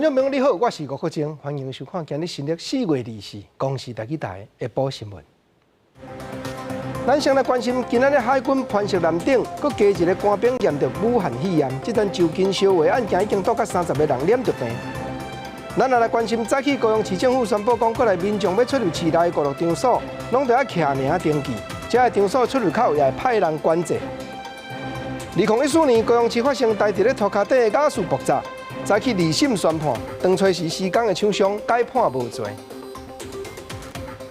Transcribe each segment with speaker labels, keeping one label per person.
Speaker 1: 觀眾朋友你好，我是吳國正，歡迎收看今日新曆4月24公視台語台下晡新聞。咱先來關心，今仔日海軍磐石艦頂，閣加一個官兵驗著武漢肺炎，這陣就近相會案件已經多甲30個人染著病。咱也來關心，早起高雄市政府宣布講，國內民眾欲出入市內五六場所，攏著愛徛名登記，這个場所出入口也會派人管制。2014年高雄市發生台鐵咧塗跤底的瓦斯爆炸，早起二審宣判，當初時施工的廠商改判無罪。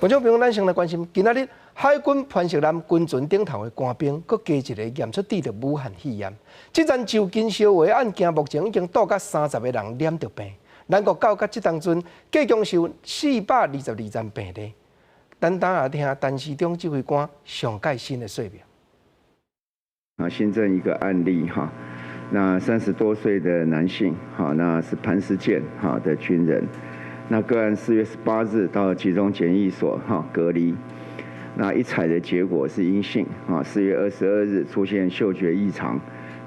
Speaker 1: 觀眾朋友，咱先來關心，今仔日海軍磐石艦軍船頂頭的官兵，閣加一個驗出得著武漢肺炎。這陣就近相會案件，目前已經倒甲30個人染著病。咱國到甲這當陣，計共是有422人病例。咱等下聽陳時中指揮官上蓋新的說明。
Speaker 2: 啊，新增一個案例哈，那30多歲的男性，哈，那是磐石艦哈的軍人。那個案4月18日到集中檢疫所哈隔離，那一採的結果是陰性啊。4月22日出現嗅覺異常、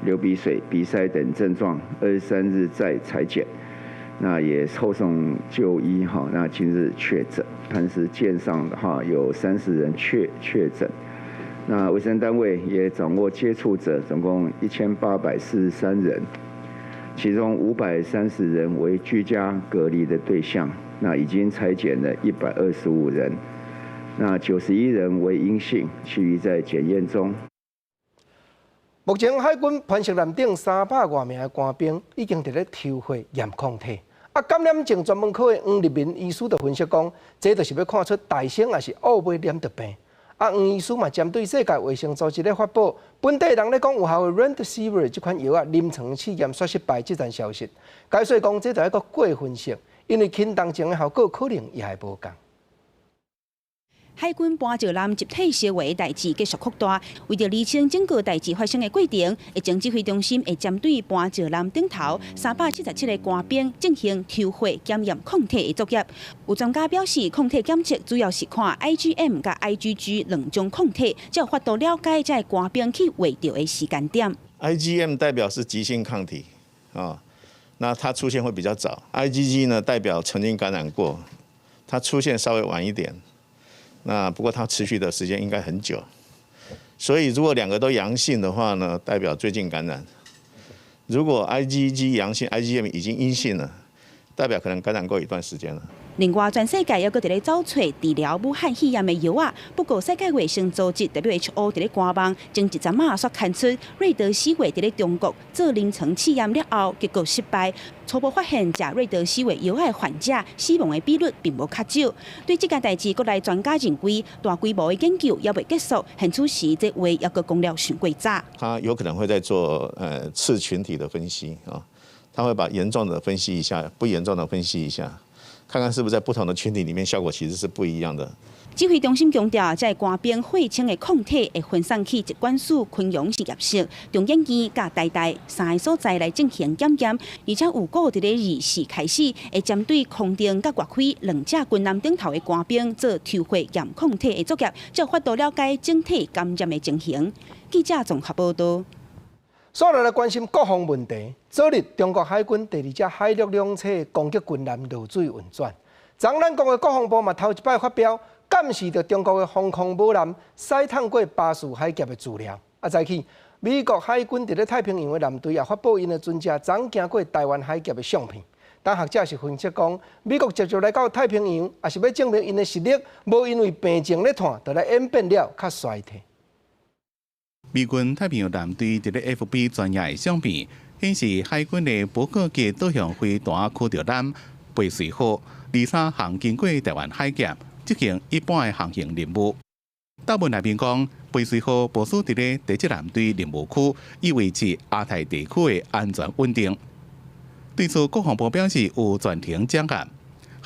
Speaker 2: 流鼻水、鼻塞等症狀，23日再採檢，那也後送就醫哈。那今日確診，磐石艦上的哈有30人確診，那衛生單位也掌握接觸者總共1843人。其中530人為居家隔離的對象，那已經採檢了125人，那91人為陰性，其餘在檢驗中。
Speaker 1: 目前海軍磐石艦頂300外名的官兵已經佇咧抽血驗抗體。啊，感染症專門科的黃立民醫師就分析講，這就是欲看出大升抑是後尾染著病。啊，黃醫師嘛針對世界衛生組織咧發布，本地人咧講有效的 Remdesivir 這款藥仔臨床試驗煞失敗這層消息，解說講這著愛閣過分析，因為輕重症的效果可能也會無仝。
Speaker 3: 海軍磐石艦集體相會代誌繼續擴大，為著釐清整個代誌發生的過程，疫情指揮中心會針對磐石艦頂頭377個官兵進行抽血檢驗抗體的作業。有專家表示，抗體檢測主要是看 IgM 佮 IgG 兩種抗體，才有法度了解這个官兵去秽著的時間點。
Speaker 4: IgM 代表是急性抗體啊，那它出現會比較早。IgG 呢代表曾經感染過，它出現稍微晚一點。那不過它持續的時間應該很久，所以如果兩個都陽性的話呢，代表最近感染；如果 IgG 陽性，IgM 已經陰性了，代表可能感染過一段時間了。
Speaker 3: 另外，全世界猶閣佇咧走揣治療武漢肺炎的藥仔，不過世界衛生組織 WHO 佇咧官網前一陣仔煞刊出瑞德西韋佇咧中國做臨床試驗了後，結果失敗，初步發現食瑞德西韋藥仔的患者死亡的比率並無較少。對這件代誌，國內專家認為大規模的研究猶未結束，現此時這話猶閣講了傷過早。
Speaker 4: 他有可能會再做次群體的分析啊，他會把嚴重的分析一下，不嚴重的分析一下。看看是不是在不同的群體裡面效果其實是不一樣的。
Speaker 3: 指揮中心強調，這个官兵血清的抗體會分送去疾管署昆陽實驗室、中研院佮台大三个所在來進行檢驗，而且預估佇咧24開始會針對空中佮月飛兩隻軍艦頂頭的官兵做抽血驗抗體的作業，才有法度了解整體感染的情形。記者綜合報道。
Speaker 1: 煞來來關心國防問題。昨日，中國海軍第二隻海陸兩棲攻擊軍艦落水運轉。昨咱國的國防部嘛頭一擺發表，監視著中國的防空母艦駛探過巴士海峽的資料。啊，早起美國海軍佇咧太平洋的艦隊也發布𪜶的船隻昨經過台灣海峽的相片。但學者是分析講，美國直接來到太平洋，也是欲證明𪜶的實力，無因為病情咧湠，就來演變了較衰退。
Speaker 5: 美軍太平洋艦隊佇咧 FB 專頁的相片顯示，海軍的伯克級導向飛彈驅逐艦貝瑞號23航經過台灣海峽，執行一般的航行任務。禱文內面講，貝瑞號部署佇咧第七艦隊任務區，以維持亞太地區的安全穩定。對此，國防部表示有全程掌握。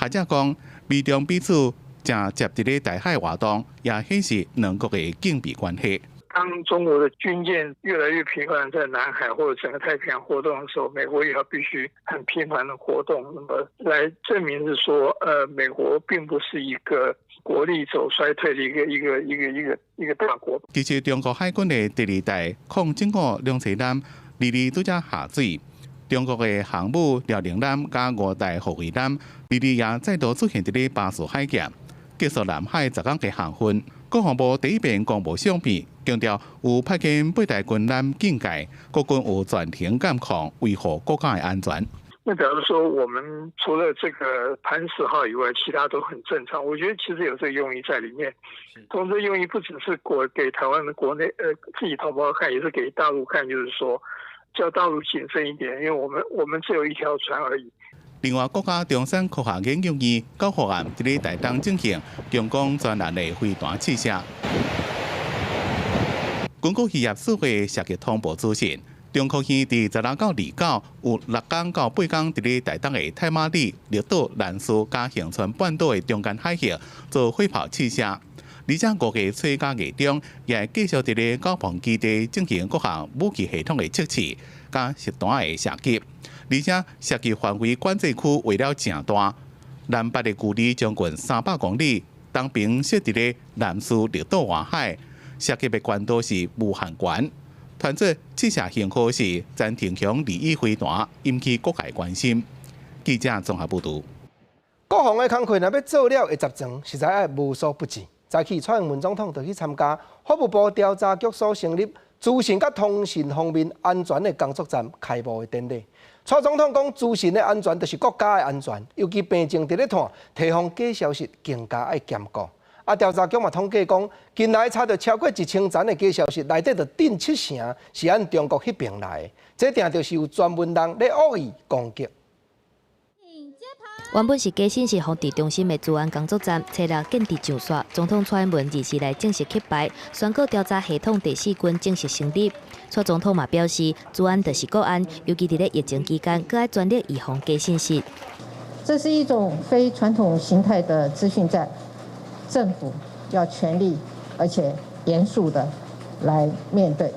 Speaker 5: 學者講，美中彼此正接佇咧台海活動，也顯示兩國的警備關係。
Speaker 6: 當中國的軍艦越來越頻繁在南海或者整個太平洋活動的時候，美國也要必須很頻繁的活動，那麼來證明是說，美國並不是一個國力走衰退的一個大國。
Speaker 5: 其實，中國海軍的第二代控整個兩棲艦，二二拄才下水，中國的航母遼寧艦佮五代護衛艦，二二也再度出現佇咧巴士海峽，結束南海10工的航訓。國防部第一遍公布相片，強調有派遣八台軍艦警戒，國軍有全程監控，維護國家的安全。
Speaker 6: 那假如說我們除了這個磐石號以外，其他都很正常。我覺得其實有這個用意在裡面。同時用意不只是國給台灣的國內自己同胞看，也是給大陸看，就是說叫大陸謹慎一點，因為我們只有一條船而已。
Speaker 5: 另外，國家中山科學研究院九號案佇咧台東進行強光專欄的飛彈試射。根據漁業署的射擊通報資訊，中科院佇16到29有6工到8工佇咧台東的太馬里、綠島、蘭嶼佮恆春半島的中間海域做火炮試射，而且5月初佮月中也會繼續佇咧九鵬基地進行各項武器系統的測試佮實彈的射擊。而且射擊範圍管制區圍了誠大，南北的距離將近300公里，東邊設佇咧蘭嶼綠島外海，射擊的高度是無限懸。傳說試射型號是詹天雄21飛彈，引起各界關心。記者綜合報導。
Speaker 1: 國防的工課若欲做了會十全，實在愛無所不至。早起蔡英文總統就去參加法務部調查局所成立資訊佮通訊方面安全的工作站開幕的典禮。蔡總統講，資訊的安全就是國家的安全，尤其病情佇咧湠，提防假消息更加愛兼顧。啊，調查局嘛統計講，近來查著超過1000層的假消息，內底就頂七成是按中國彼爿來的，這定就是有專門人咧惡意攻擊。
Speaker 7: 原本是假信息防治中心的資安工作站，初六建置上線。總統蔡英文24來正式揭牌，宣告調查系統第四軍正式成立。蔡總統嘛表示，資安就是國安，尤其佇咧疫情期間，閣愛全力預防假信息。
Speaker 8: 這是一種非傳統形態的資訊戰，政府要全力而且嚴肅的來面對。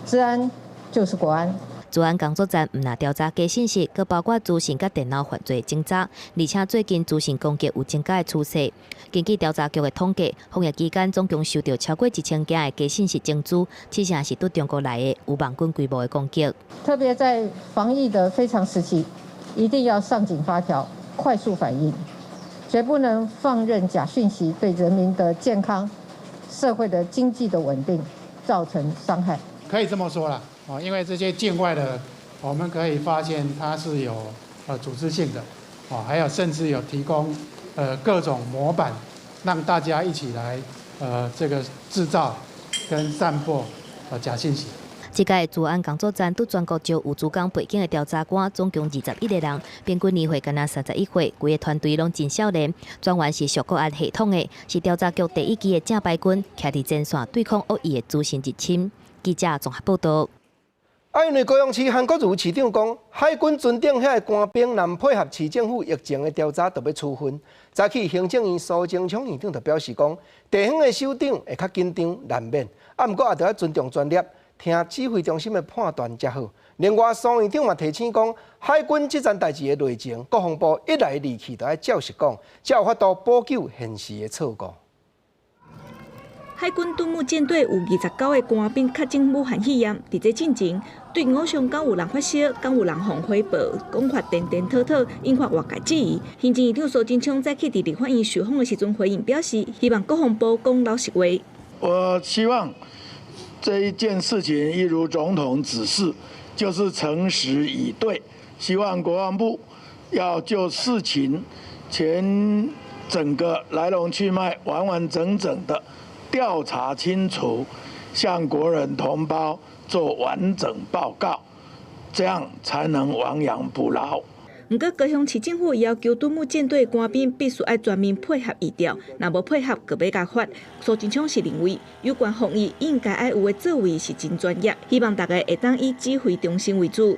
Speaker 8: 資安就是國安。
Speaker 7: 資安工作站毋但調查假信息，閣包括資訊佮電腦犯罪偵查，而且最近資訊攻擊有增加的趨勢。根據調查局的統計，防疫期間總共收到超過1000件的假信息情資，七成是對中國來的，有網軍規模的攻擊。
Speaker 8: 特別在防疫的非常時期，一定要上緊發條，快速反應，絕不能放任假訊息對人民的健康、社會的經濟的穩定造成傷害。
Speaker 9: 可以這麼說啦。哦，因為這些境外的，我們可以發現它是有組織性的，哦，還有甚至有提供各種模板，讓大家一起來這個製造跟散播假信息。
Speaker 7: 這屆資安工作站對全國招有資工背景的調查官，總共21個人，平均年歲敢若31歲，規個團隊攏真少年，專員是屬國安系統的，是調查局第一支的正牌軍，徛佇前線對抗惡意的資訊入侵。記者綜合報道。
Speaker 1: 啊，因為高雄市韓國瑜市長講，海軍船頂遐个官兵若毋配合市政府疫情的調查，就欲處分。早起行政院蘇貞昌院長就表示講，地方的首長會較緊張難免，啊，毋過也著愛尊重專業，聽指揮中心的判斷才好。另外，蘇院長嘛提醒講，海軍這層代誌的內情，國防部一來二去著愛照實講，才有法度補救現時的錯誤。
Speaker 10: 海軍敦睦艦隊有29個官兵確診武漢肺炎，佇這進前對網上敢有人發燒，敢有人予謊報，講法顛顛倒倒，引發外界質疑。行政院長蘇貞昌早起佇立法院受訪的時陣回應表示，希望國防部講老實話。
Speaker 11: 我希望這一件事情一如總統指示，就是誠實以對。希望國防部要就事情全整個來龍去脈完完整整的調查清楚，向國人同胞做完整報告，這樣才能亡羊補牢。
Speaker 10: 毋過高雄市政府要求敦睦艦隊官兵必須愛全面配合疫調，若無配合，閣欲共罰。蘇貞昌是認為，有關防疫應該愛有的作為是真專業，希望大家會當以指揮中心為主。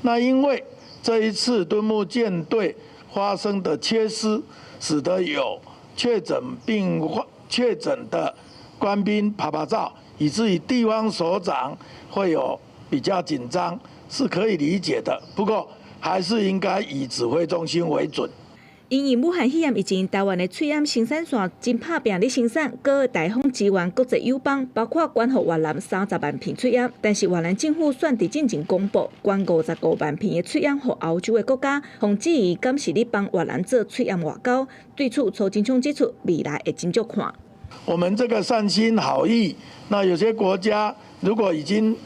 Speaker 11: 那因為這一次敦睦艦隊發生的缺失，使得有確診病患確診的官兵趴趴走，以至於地方首長會有比較緊張，是可以理解的。不過，還是應該以指揮中心為準。
Speaker 10: 因應武漢肺炎疫情，台灣的喙罨生產線真拍拚咧生產，閣大方支援國際友邦，包括捐予越南30萬片喙罨。但是越南政府煞佇進前公布捐55萬片的喙罨予歐洲的國家，予質疑敢是咧幫越南做喙罨外交。對此，蘇貞昌指出，未來會斟酌看。
Speaker 11: 我們這個善心好意，那有些國家如果已經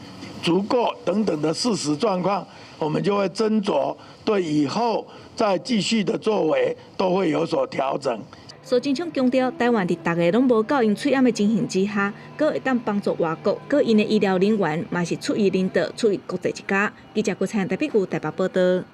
Speaker 11: 足夠等等的事實狀況，我們就會斟酌對以後再繼續的作為都會有所調整。
Speaker 10: 蘇貞昌強調，台灣佇逐个攏無夠用喙罨的情形之下，閣會當幫助外國，閣𪜶的醫療人員嘛是出於人道，出於國際一家。記者郭彩台北台北報道。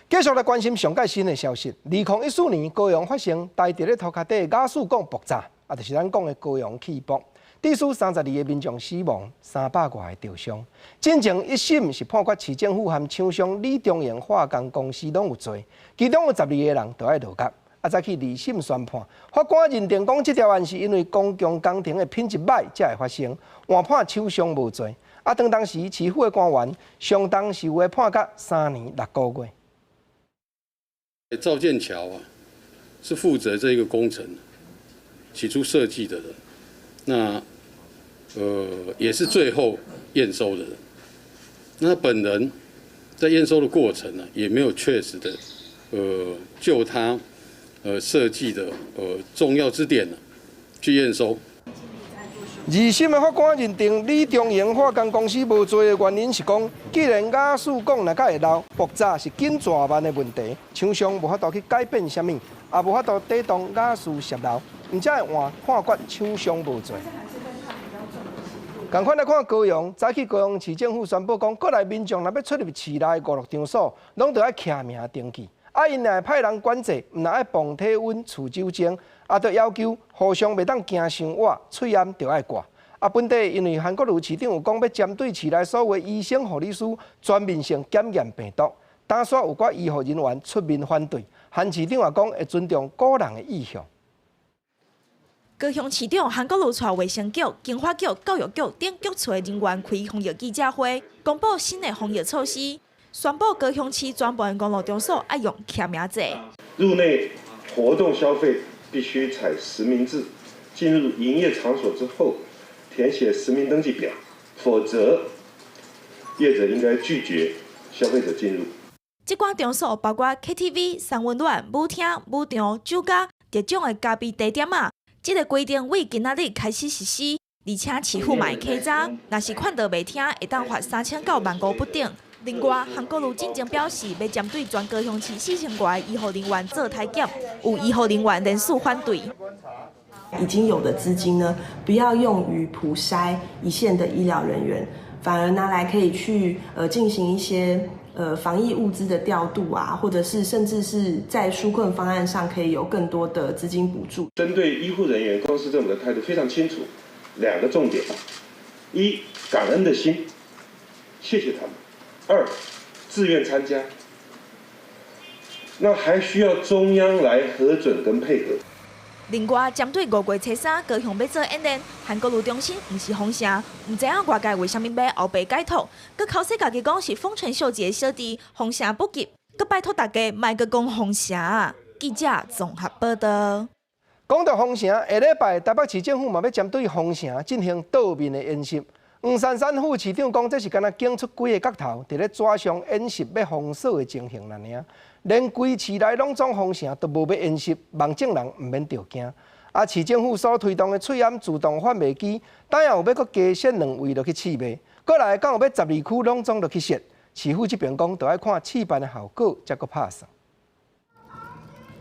Speaker 1: 繼續來關心上蓋新的消息。2014年高雄發生台鐵咧塗跤底瓦斯管爆炸，啊，就是咱講的高雄氣爆，致使32個民眾死亡，300外個著傷。進前一審是判決市政府和廠商李中營化工公司攏有罪，其中有12個人著愛落獄。啊，再去二審宣判，法官認定講這條案是因為公共工程的品質䆀才會發生，換判廠商無罪。啊，當時市府的官員相當是有的判決3年6個月。
Speaker 12: 趙劍橋啊，是負責這個工程起初設計的人，那也是最後驗收的人。那本人在驗收的過程呢，也沒有確實的就他設計的重要之點呢去驗收。
Speaker 1: 二審的法官認定李中營化工公司無罪的原因是講，既然瓦斯管若閣會漏，爆炸是緊大萬的問題，廠商無法度去改變啥物，也無法度抵擋瓦斯洩漏，毋才會換判決廠商無罪。仝款來看高雄，早起高雄市政府宣布講，國內民眾若欲出入市內娛樂場所，攏著愛簽名登記。啊，𪜶若會派人管制，毋但愛磅體溫、儲酒精，啊，著要求互相袂當行傷倚，喙罨著愛掛。啊，本底因為韓國瑜市長有講欲針對市內所有醫生、護理師全面性檢驗病毒，當煞有寡醫護人員出面反對，韓市長也講會尊重個人的意向。
Speaker 10: 高雄市長韓國瑜帶衛生局、經發局、教育局等局處的人員開防疫記者會，公布新的防疫措施，宣布高雄市全部的娛樂場所愛用簽名制。
Speaker 13: 入內活動消費必須採實名制，進入營業場所之後填寫實名登記表，否則業者應該拒絕消費者進入。
Speaker 10: 這寡場所包括 KTV、三溫暖、舞廳、舞場、酒家，特種的咖啡茶店仔。這个規定對今仔日開始實施，而且市府嘛會稽查，若是看著袂聽，會當罰3000到15,000不等。另外，韓國瑜進前表示，欲針對全高雄市4000外醫護人員做體檢，有醫護人員連續反對。
Speaker 14: 已經有的資金呢，不要用於普篩一線的醫療人員，反而拿來可以去進行一些防疫物資的調度啊，或者是甚至是在紓困方案上可以有更多的資金補助。
Speaker 13: 針對醫護人員，高雄市政府的態度非常清楚，兩個重點：一，感恩的心，謝謝他們；二，自願參加。那還需要中央來核准跟配合。
Speaker 10: 另外，針對5月初3高雄欲做演練，韓國瑜重申毋是封城，毋知影外界為啥物欲烏白解讀，閣剾洗家己講是豐臣秀吉的小弟，封城不急，閣拜託大家莫閣講封城。記者綜合報道。
Speaker 1: 講到封城，下禮拜台北市政府嘛欲針對封城進行桌面的演習。黃珊珊副市長講，這是敢若警出幾个角頭，佇咧紙上演習欲封鎖的情形爾。連規市內攏總封城都無欲演習，望眾人毋免著驚。啊，市政府所推動的喙罨自動販賣機，等下有欲閣加設兩位落去試賣，過來敢有欲12區攏總落去設。市府這邊講，著愛看試辦的效果，才閣拍算。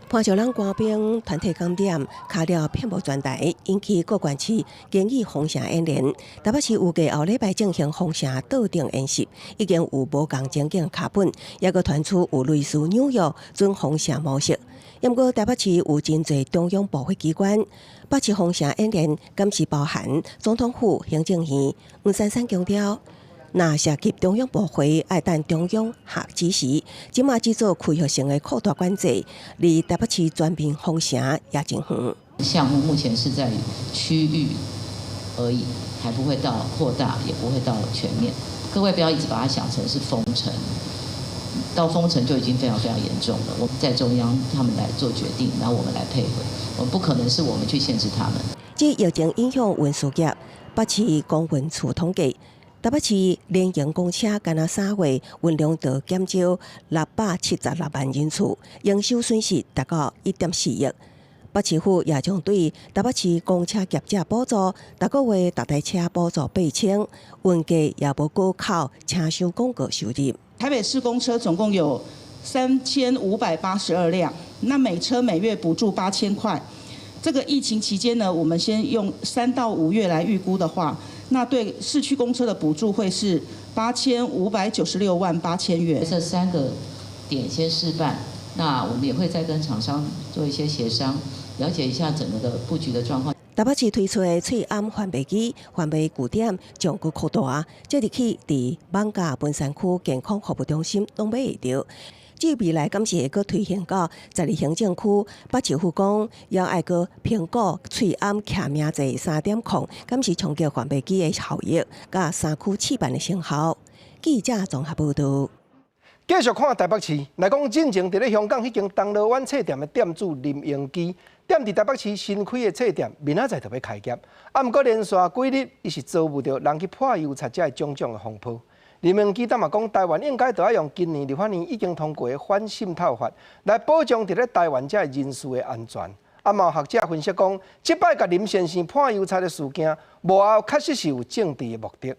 Speaker 15: 潘石人官兵團體感染，卡了遍佈全台，引起各縣市建議封城演練。台北市預計後禮拜進行封城桌頂演習，已經有無仝情景腳本，抑閣傳出有類似紐約準封城模式。毋過台北市有真濟中央部會機關，北市封城演練敢是包含總統府、行政院。黃珊珊強調，若涉及中央部會，愛等中央下指示，這馬只做區域性的擴大管制，離台北市全面封城也真遠。
Speaker 16: 項目目前是在區域而已，還不會到擴大，也不會到全面。各位不要一直把它想成是封城，到封城就已經非常非常嚴重了。我們在中央他們來做決定，然後我們來配合，我們不可能是我們去限制他們。
Speaker 15: 這疫情影響運輸業，北市公運處統計，台北市聯營公車干焦3月運量就減少676萬人次，營收損失達到1.4億。北市府也將對台北市公車業者補助，逐個月逐台車補助8000，運價也無改口車廂廣告收入。
Speaker 17: 台北市公車總共有3582輛，那每車每月補助8000塊。這個疫情期間呢，我們先用3到5月來預估的話，那對市區公車的補助會是8596萬8000元。
Speaker 16: 這三個點先試辦，那我們也會再跟廠商做一些協商，了解一下整個的布局的狀況。
Speaker 15: 台北市推出的喙罨販賣機販賣據點將閣擴大，即日起佇艋舺文山區健康服務中心攏買會著。至於未來，敢是會閣推行到12行政區？北市府講，也愛閣評估喙罨記名制3.0，敢是衝擊販賣機的效益，佮三區試辦的成效。記者綜合報導。
Speaker 1: 繼續看台北市來講，進前佇咧香港彼間銅鑼灣冊店的店主林榮基，踮佇台北市新開的冊店，明仔載就欲開業。啊，毋過連續幾日，伊是遭遇著人去潑油漆遮的種種的風波。林榮基當嘛講，台灣應該著愛用今年立法院已經通過的反滲透法來保障佇咧台灣遮的人士的安全。啊，嘛有學者分析講，這擺共林先生潑油漆的事件，幕後確實是有政治的目的。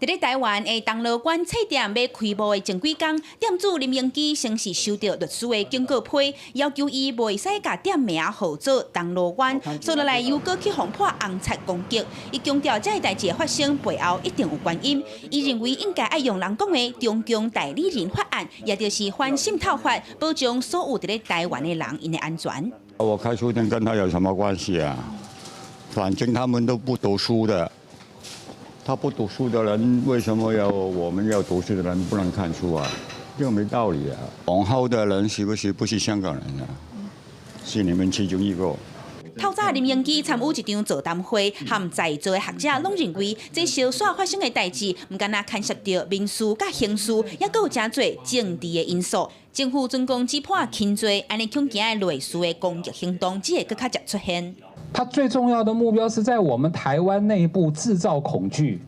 Speaker 3: 佇咧台灣的銅鑼灣冊店欲開幕的前幾工，店主林榮基先是收著律師的警告批，要求伊袂使共店名號做銅鑼灣，紲落來又閣去予潑紅漆攻擊。伊強調，這个代誌的發生背後一定有原因。伊認為應該愛用人講的中共代理人法案，也就是反滲透法，保障所有佇咧台灣的人𪜶的安全。
Speaker 18: 我開書店跟他有什麼關係啊？反正他們都不讀書的。他不讀書的人，為什麼要我們要讀書的人不能看書啊？這個沒道理啊！往後的人是不是不是香港人啊？是你們其中一個。
Speaker 3: 透早林榮基參與一場座談會，和在座的學者攏認為，這相紲發生的代誌，毋干焦牽涉著民事佮刑事，猶閣有誠濟政治的因素。政府總共只判輕罪，按呢恐驚的類似的攻擊行動，只會閣較濟出現。
Speaker 19: 他最重要的目標是在我們台灣內部製造恐懼。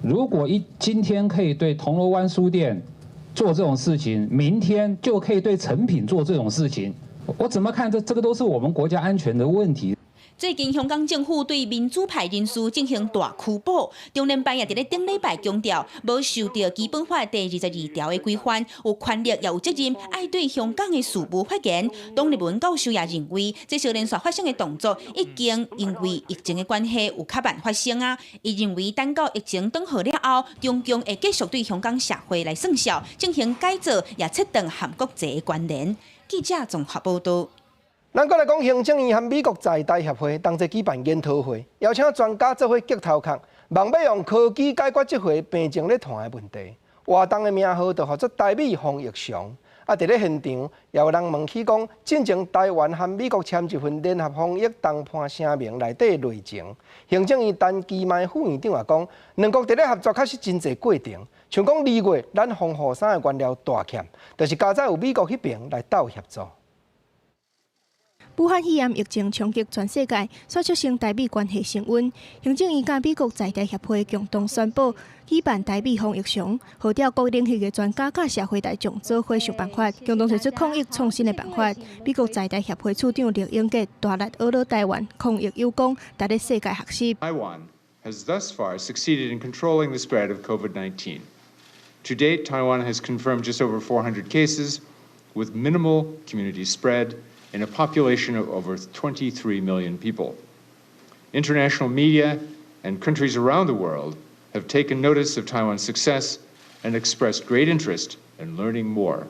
Speaker 19: 如果今天可以對銅鑼灣書店做這種事情，明天就可以對誠品做這種事情。我怎麼看這這個都是我們國家安全的問題。
Speaker 3: 最近香港政府對民主派人士進行大拘捕，中聯辦也佇咧頂禮拜強調，無受著基本法第22條的規範，有權力也有責任，愛對香港的事務發言。董立文教授也認為，這小連續發生的動作已經因為疫情的關係有較慢發生啊。伊認為等到疫情轉好了後，中共會繼續對香港社會來算數，進行改造，也切斷和國際的關聯。記者綜合報導。
Speaker 1: 咱閣來講，行政院和美國在台協會同齊舉辦研討會，邀請專家做伙激頭殼，望欲用科技解決這回病情咧傳的問題。活動的名號就號做台美防疫倯。啊，佇咧現場也有人問起講，進前台灣和美國簽一份聯合防疫談判聲明內底的內容，行政院陳其邁副院長也講，兩國佇咧合作確實真濟過程，像講2月咱防護衫的原料大欠，就是佳哉有美國彼爿來鬥協助。
Speaker 20: 武漢肺炎疫情衝擊全世界，煞促成台美關係升溫。行政院佮美國在台協會共同宣布舉辦台美防疫倯，號召各領域的專家佮社會大眾做伙想辦法，共同提出抗疫創新的辦法。美國在台協會處長酈英傑大力呵咾台灣抗疫有功，值得世界學習。
Speaker 21: Taiwan has thus far succeeded in controlling the spread of COVID-19. To date, Taiwan has confirmed just over 400 cases, with minimal community spread. In a population of over 23 million people. International media and countries around the world have taken notice of Taiwan's success and expressed great interest in learning more.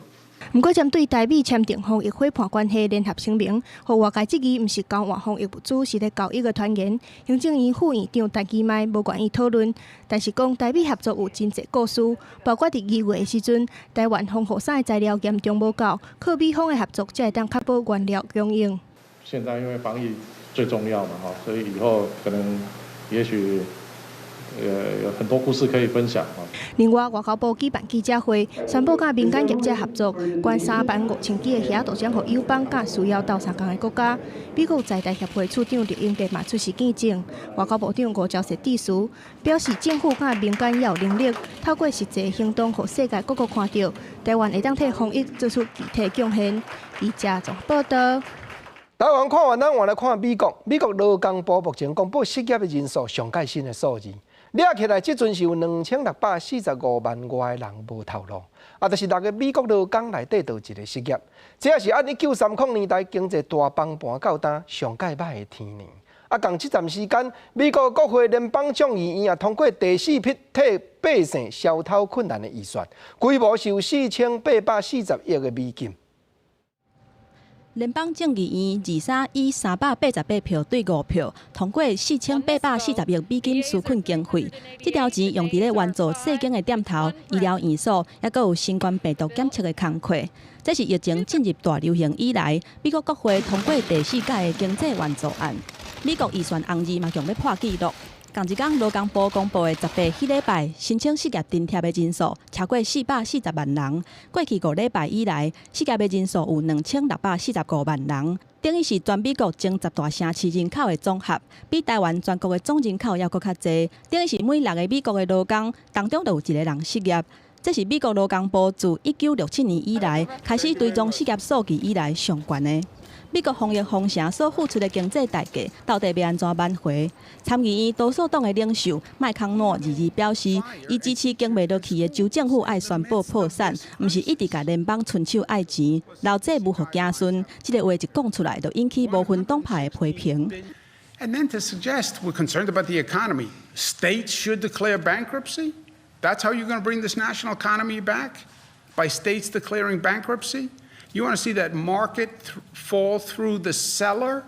Speaker 20: 毋過，針對台美簽訂防疫夥伴關係聯合聲明，予外界質疑，毋是交換防疫物資，是咧交易的傳言。行政院副院長陳其邁無願意討論，但是講台美合作有真濟故事，包括佇2月的時陣，台灣防護衫的材料嚴重無夠，靠美方的合作才會當確保原料供應。
Speaker 22: 現在因為防疫最重要嘛，哈，所以以後可能也許
Speaker 2: 有很多故事可以分享啊。
Speaker 20: 另外，外交部舉辦記者會，宣布佮民間業者合作，捐3萬5千支的額度獎予友邦佮需要鬥相共的國家。美國在台協會處長酈英傑嘛出席見證。外交部長吳釗燮致辭，表示政府佮民間要有能力，透過實際行動，予世界各國看著，台灣會當替防疫做出具體貢獻。記者綜報導。
Speaker 1: 台灣看完，咱換來看美國。美國勞工部目前公布失業的人數上蓋新的數字，掠起來，這陣是有2645萬外人無頭路，啊，就是六个美國勞工內底就有一个失業。這也是按1930年代經濟大崩盤到今上蓋歹的天年。啊，仝這陣時間，美國國會聯邦眾議院也通過第四筆替百姓消頭困難的預算，規模是有4840億的美金。
Speaker 3: 聯邦眾議院23以388票對5票通過4840億美金紓困經費。這條錢用佇咧援助細間的店頭、醫療院所，抑閣有新冠病毒檢測的工課。這是疫情進入大流行以來，美國國會通過第四屆的經濟援助案。美國預算紅字嘛，強欲破紀錄。仝一工勞工部公布的10八彼禮拜申請失業津貼的人數超過440萬人。過去5禮拜以來，失業的人數有2645萬人，等於是全美國前10大城市人口的總和，比台灣全國的總人口猶閣較濟。等於是每六个美國的勞工當中就有一个人失業。這是美國勞工部自1967年以來開始追蹤失業數據以來上懸的。美國防疫封城所付出的經濟代價，到底欲按怎挽回？參議院多數黨的領袖麥康諾22表示，伊支持經袂落去的州政府愛宣布破產，毋是一直共聯邦伸手愛錢，留債務予子孫。這个話一講出來，就引起無分黨派的批評。
Speaker 22: And then to suggest we're concerned about the economy, states should declare bankruptcy? That's how you're going to bring this national economy back? By states declaring bankruptcy? You want to see that market fall through the cellar?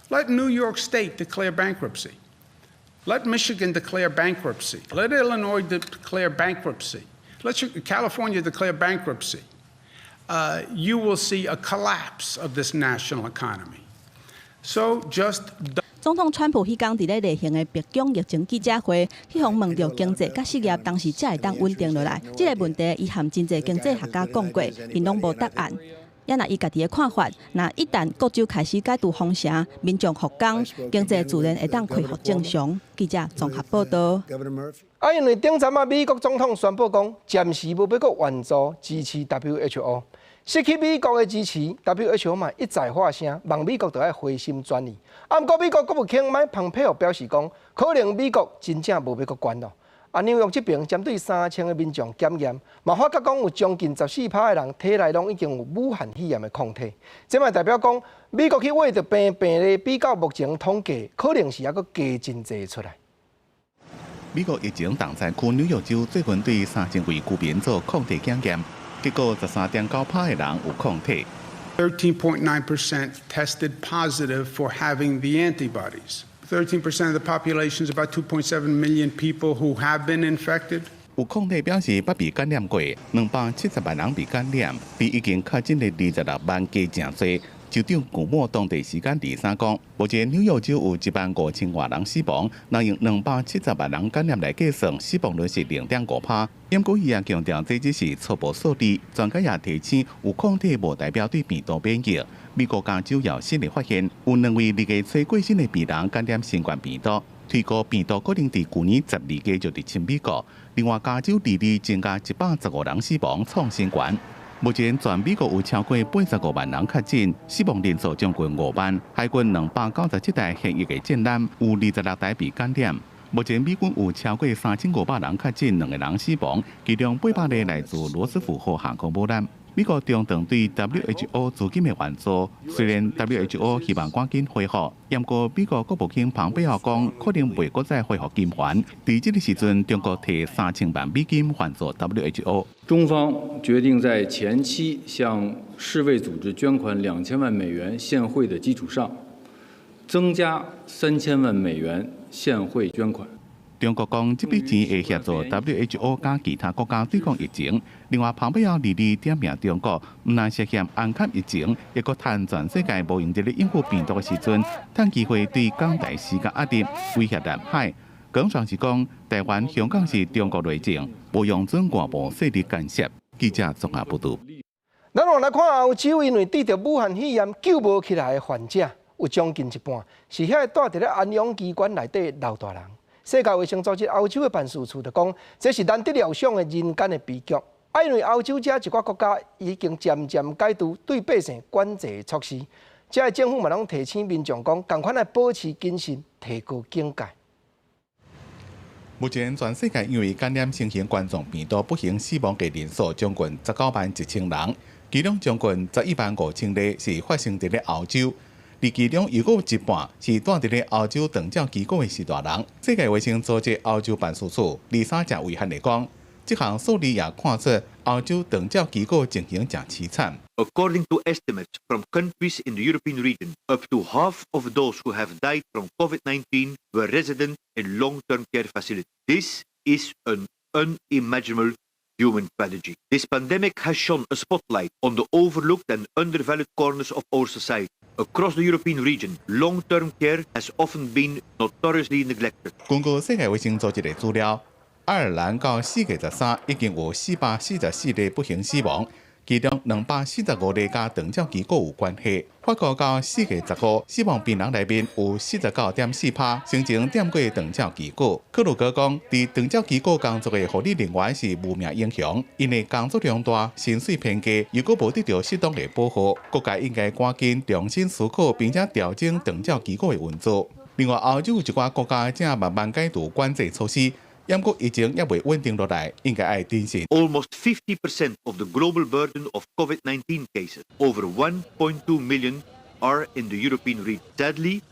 Speaker 22: Let New York State declare bankruptcy. Let Michigan declare bankruptcy. Let Illinois declare bankruptcy. Let California declare bankruptcy. You will see a collapse of this national economy. So just
Speaker 3: 總統川普彼工佇咧例行的白宮疫情記者會，去予問著經濟佮失業，當時才會當穩定落來。這个問題，伊和真濟經濟學家講過，𪜶攏無答案。也若伊家己的看法，若一旦各州開始解除封城，民眾復工，經濟自然會當恢復正常。記者綜合報導。
Speaker 1: 啊，因為頂陣仔美國總統宣布講，暫時無欲閣援助支持 WHO，失去美國的支持，WHO 嘛一再發聲，望美國著愛回心轉意。啊，毋過美國國務卿麥蓬佩奧表示講，可能美國真正無欲閣捐咯。啊，紐約這邊針對3000个民眾檢驗，嘛發覺講有將近14趴的人體內攏已經有武漢肺炎的抗體。這嘛代表講，美國去挖著病病例比較目前統計，可能是猶閣加真濟出來。
Speaker 5: 美國疫情重災區紐約州最近對3000位居民做抗體檢驗，結果13.9趴的人有抗體。
Speaker 22: 13.9% tested positive for having the antibodies. 13% of the population is about 2.7 million people who have been infected.
Speaker 5: 有抗體表示捌被感染過，270萬人被感染，比已經確診的26萬加誠濟。州長古莫當地時間23講，目前紐約州有1萬5千外人死亡，若用270萬人感染來計算，死亡率是0.5趴。不過伊也強調，這只是初步數字。專家也提醒，有抗體無代表對病毒免疫。美國加州有新的發現，有兩位2月初過身的病人感染新冠病毒，推估病毒可能佇舊年12月就入侵美國。另外，加州22增加115人死亡，創新高。目前全美國有超過85萬人確診，死亡人數將近5萬。海軍297台現役的戰艦，有26台被感染。目前美軍有超過3500人確診，兩個人死亡，其中800個來自羅斯福號航空母艦。美國中斷對 WHO 資金的援助，雖然 WHO 希望趕緊恢復，毋過美國國務卿蓬佩奧講，可能袂閣再恢復金援。佇這个時陣，中國提3000萬美金援助 WHO。
Speaker 23: 中方決定在前期向世衛組織捐款2000萬美元現匯的基礎上，增加3000萬美元現匯捐款。
Speaker 5: 中國講，這筆錢會協助 WHO 佮其他國家對抗疫情。另外，蓬佩奧22點名中國，毋但涉嫌掩蓋疫情，抑閣趁全世界無閒佇咧應付病毒的時陣，趁機會對港台施加壓力，威脅南海。講上是講台灣、香港是中國內政，無容准外部勢力干涉。記者綜合報導。
Speaker 1: 咱來看歐洲，因為得著武漢肺炎救無起來的患者，有將近一半是遐個蹛佇咧安養機關內底老大人。世界衛生組織歐洲的辦事處就講，這是難得料想的人間的悲劇。啊，因為歐洲這一寡國家已經漸漸解除對百姓管制的措施，遮的政府嘛攏提醒民眾講，仝款愛保持謹慎，提高警戒。
Speaker 5: 目前全世界因為感染新型冠狀病毒不幸死亡的人數將近191,000人，其中將近115,000例是發生佇咧歐洲，而其中又閣有一半是蹛佇咧歐洲長照機構的序大人。世界衛生組織歐洲辦事處二三誠遺憾地講，這項數字也看出歐洲長照機構情形誠淒慘。
Speaker 4: According to estimates from countries in the European region, up to half of those who have died from COVID-19 were residents in long-term care facilities. This is an unimaginable human tragedy. This pandemic has shone a spotlight on the overlooked and undervalued corners of our society. Across the European region, long-term care has often been notoriously neglected.
Speaker 5: 根據世界衛生組織的資料，愛爾蘭到4月13已經有444例不幸死亡，其中245例佮長照機構有關係。法國到4月15，死亡病人內面有49.4%先前踮過長照機構。克魯格講，佇長照機構工作的護理人員是無名英雄，𪜶的工作量大，薪水偏低，又閣無得著適當的保護，國家應該趕緊重新思考，並且調整長照機構的運作。另外，歐洲一寡國家正慢慢解除管制措施。毋過疫情猶未穩定落來，應該愛謹慎。
Speaker 4: Almost 50% of the global burden of COVID-19 cases, over 1.2 million, are in the European region. Sadly,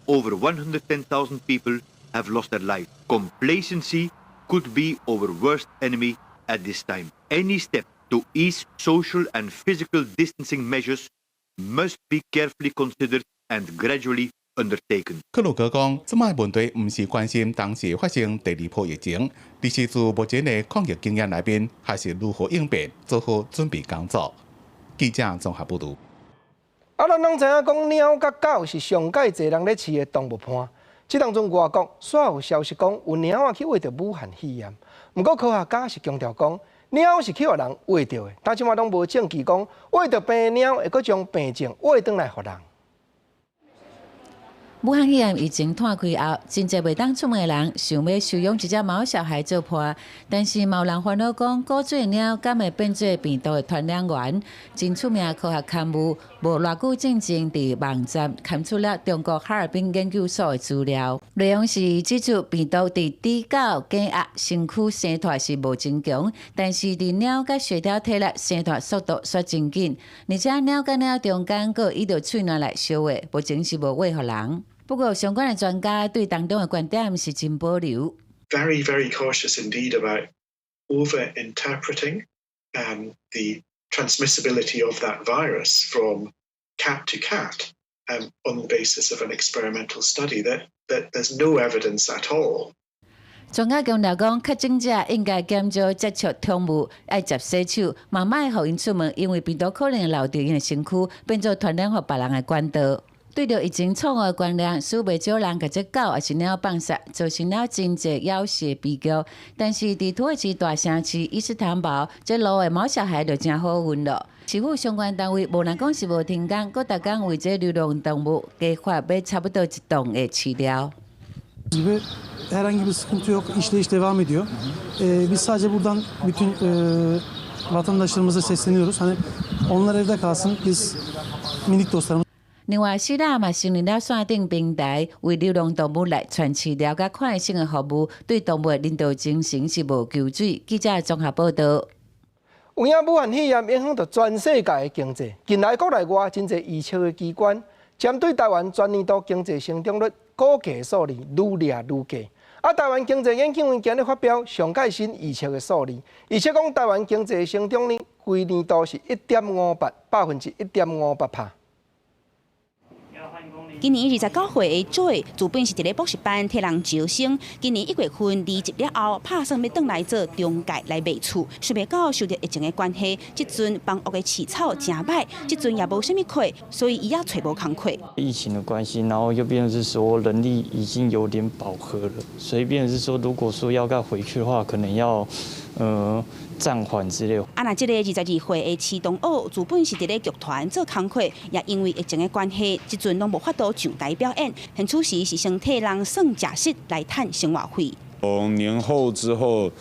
Speaker 4: over 110,000 people have lost their life. Complacency could be our worst enemy at this time. Any step to ease social and physical distancing measures must be carefully considered and gradually undertaken.
Speaker 5: 克魯格講，這擺問題毋是關心當時發生第二波疫情，而是自目前的抗疫經驗內面，學習如何應變，做好準備工作。記者綜合報導。
Speaker 1: 啊，咱攏知影講，貓佮狗是上蓋濟人咧飼的動物伴。這當中外國煞有消息講，有貓仔去穢著武漢肺炎。毋過科學家是強調講，貓是去予人穢著的，但這馬攏無證據講穢著病的貓會閣將病症穢轉來予人。
Speaker 6: 武漢肺炎疫情湠開後，真濟袂當出門的人想欲收養一隻毛小孩做伴，但是嘛有人煩惱講，古錐貓敢會變做病毒的傳染源？真出名科學刊物無偌久進前佇網站刊出了中國哈爾濱研究所的資料，內容是指出病毒佇豬狗雞鴨身軀生蹛是無真強，但是佇貓佮雪貂體內生蹛速度煞真緊，而且貓佮貓中間閣以著喙瀾來相話，目前是無穢予人。不過，相關的專家對當中的觀點是真保留。
Speaker 8: Very, very cautious indeed about over-interpreting the transmissibility of that virus from cat to cat on the basis of an experimental study that there's no evidence at all.
Speaker 6: 專家強調講，確診者應該減少接觸寵物，愛捷洗手，嘛莫予𪜶出門，因為病毒可能留佇𪜶的身軀，變做傳染予別人的管道。對著疫情錯誤的觀念，使袂少人共這狗抑是貓放殺，造成了真濟咬死的悲劇。但是佇土耳其大城市伊斯坦堡，這路的毛小孩就誠好運囉。市府相關單位無但講是無停工，閣逐工為這流浪動物加發欲差不多一噸的飼料。
Speaker 24: Gibi herhangi bir sıkıntı yok. İşleyiş devam ediyor. Biz sadece buradan bütün vatandaşlarımıza sesleniyoruz. Hani onlar evde kalsın. Biz minik dostlarımız
Speaker 6: 另外，希臘嘛成立了線頂平台，為流浪動物來傳飼料佮看醫生的服務，對動物的人道精神是無求水。記者綜合報導。
Speaker 1: 有影武漢肺炎影響著全世界的經濟，近來國內外真濟預測的機關，針對台灣全年度經濟成長率估計數字愈掠愈低。啊，台灣經濟研究院今日發表上蓋新預測的數字，預測講台灣經濟成長率規年度是1.58，1.58%。
Speaker 3: 今年29歲的 Joy 原本是佇咧補習班替人招生，今年1月份離職了後，拍算欲轉來做中介來賣厝，想袂到受著疫情的關係，這陣房屋的市場誠䆀，這陣也無啥物客，所以伊也揣無工課。
Speaker 7: 疫情的關係，然後又變成是說人力已經有點飽和了，所以變成是說，如果說要再回去的話，可能要暫緩之類。
Speaker 3: 啊，若這个22歲的池東澳，原本是佇咧劇團做工課，也因為疫情的關係，這陣攏無法度上台表演，現此時是先替人算食食來趁生活費。
Speaker 9: 從年後之後，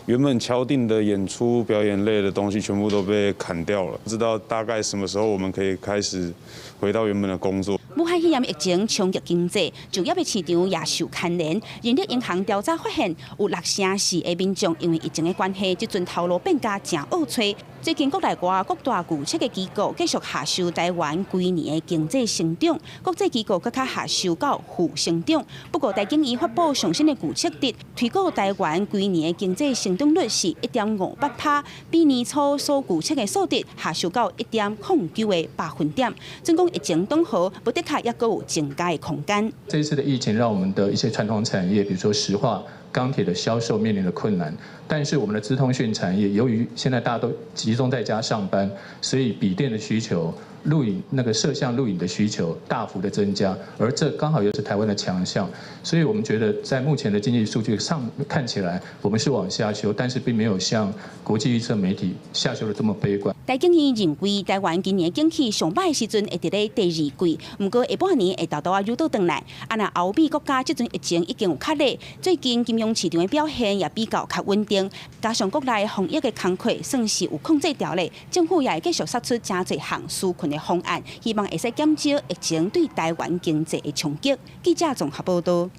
Speaker 9: 原本敲定的演出表演類的東西全部都被砍掉了，不知道大概什麼時候我們可以開始回到原本的工作。
Speaker 3: 武漢肺炎疫情衝擊經濟，就業的市場也受牽連。人力銀行調查發現，有64%的民眾因為疫情的關係，這陣頭路變甲誠惡揣。最近國內外各大預測的機構繼續下修台灣規年的經濟成長，國際機構閣較下修到負成長。不過，台經院發布上新的預測值，推估台灣規年的經濟成長率是1.58%，比年初所預測的數值下修到1.09個百分點。總講疫情當好，無的確猶閣有增加的空間。
Speaker 11: 這一次的疫情讓我們的一些傳統產業，比如說石化、鋼鐵的銷售面臨了困難，但是我們的資通訊產業，由於現在大家都集中在家上班，所以筆電的需求、錄影那個攝像錄影的需求大幅的增加，而這剛好又是台灣的強項，所以我們覺得在目前的經濟數據上看起來，我們是往下修，但是並沒有像國際預測媒體下修的這麼悲觀。
Speaker 3: 台經院認為，台灣今年景氣上䆀的時陣會佇咧第二季，毋過下半年會沓沓仔愈倒轉來。啊，若歐美國家這陣疫情已經有較咧，最近金融市場的表現也比較較穩定，加上國內防疫的工課算是有控制牢咧，政府也會繼續殺出誠濟項紓困的方案，希望會使減少疫情對台灣經濟的衝擊。記者綜合報導。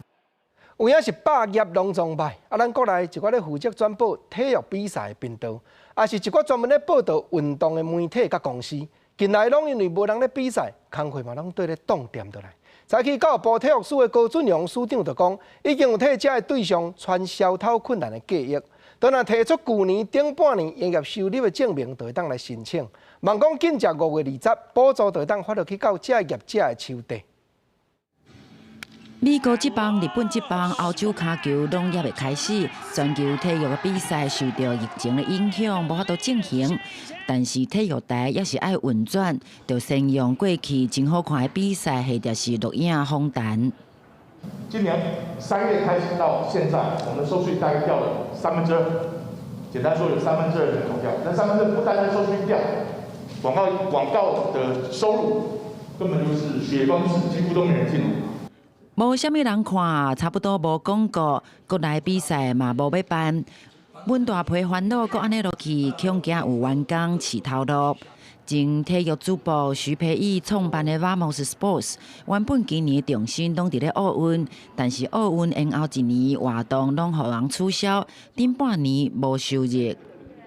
Speaker 1: 有影是百業攏總䆀，啊，咱國內一寡咧負責轉播體育比賽的頻道，也是一寡專門咧報導運動的媒體佮公司，近來攏因為無人咧比賽，工課嘛攏綴咧凍定落來。早起教育部體育署的高俊雄署長就講，已經有替這个對象傳銷頭困難的計劃，當若提出舊年頂半年營業收入的證明，就會當來申請。望講緊才5月20，補助就會當發落去到這个業者的手底。
Speaker 12: 美國職棒、日本職棒、歐洲跤球攏猶未開始，全球體育的比賽受著疫情的影響，無法度進行。但是體育台猶是愛運轉，就先用過去真好看的比賽，或者是錄影訪談。
Speaker 25: 今年3月開始到現在，我們收視率大概掉了三分之二。簡單說，有三分之二人口掉。但三分之二不單單收視率掉，廣告的收入根本就是血崩式，幾乎都沒人進。
Speaker 12: 無啥物人看，差不多無廣告，國內比賽嘛無欲辦。阮大皮煩惱，閣按呢落去，恐驚有員工飼頭路。前體育主播徐培義創辦的 Vamos Sports，原本今年重心攏佇咧奧運，但是奧運延後一年，活動攏予人取消，頂半年無收入。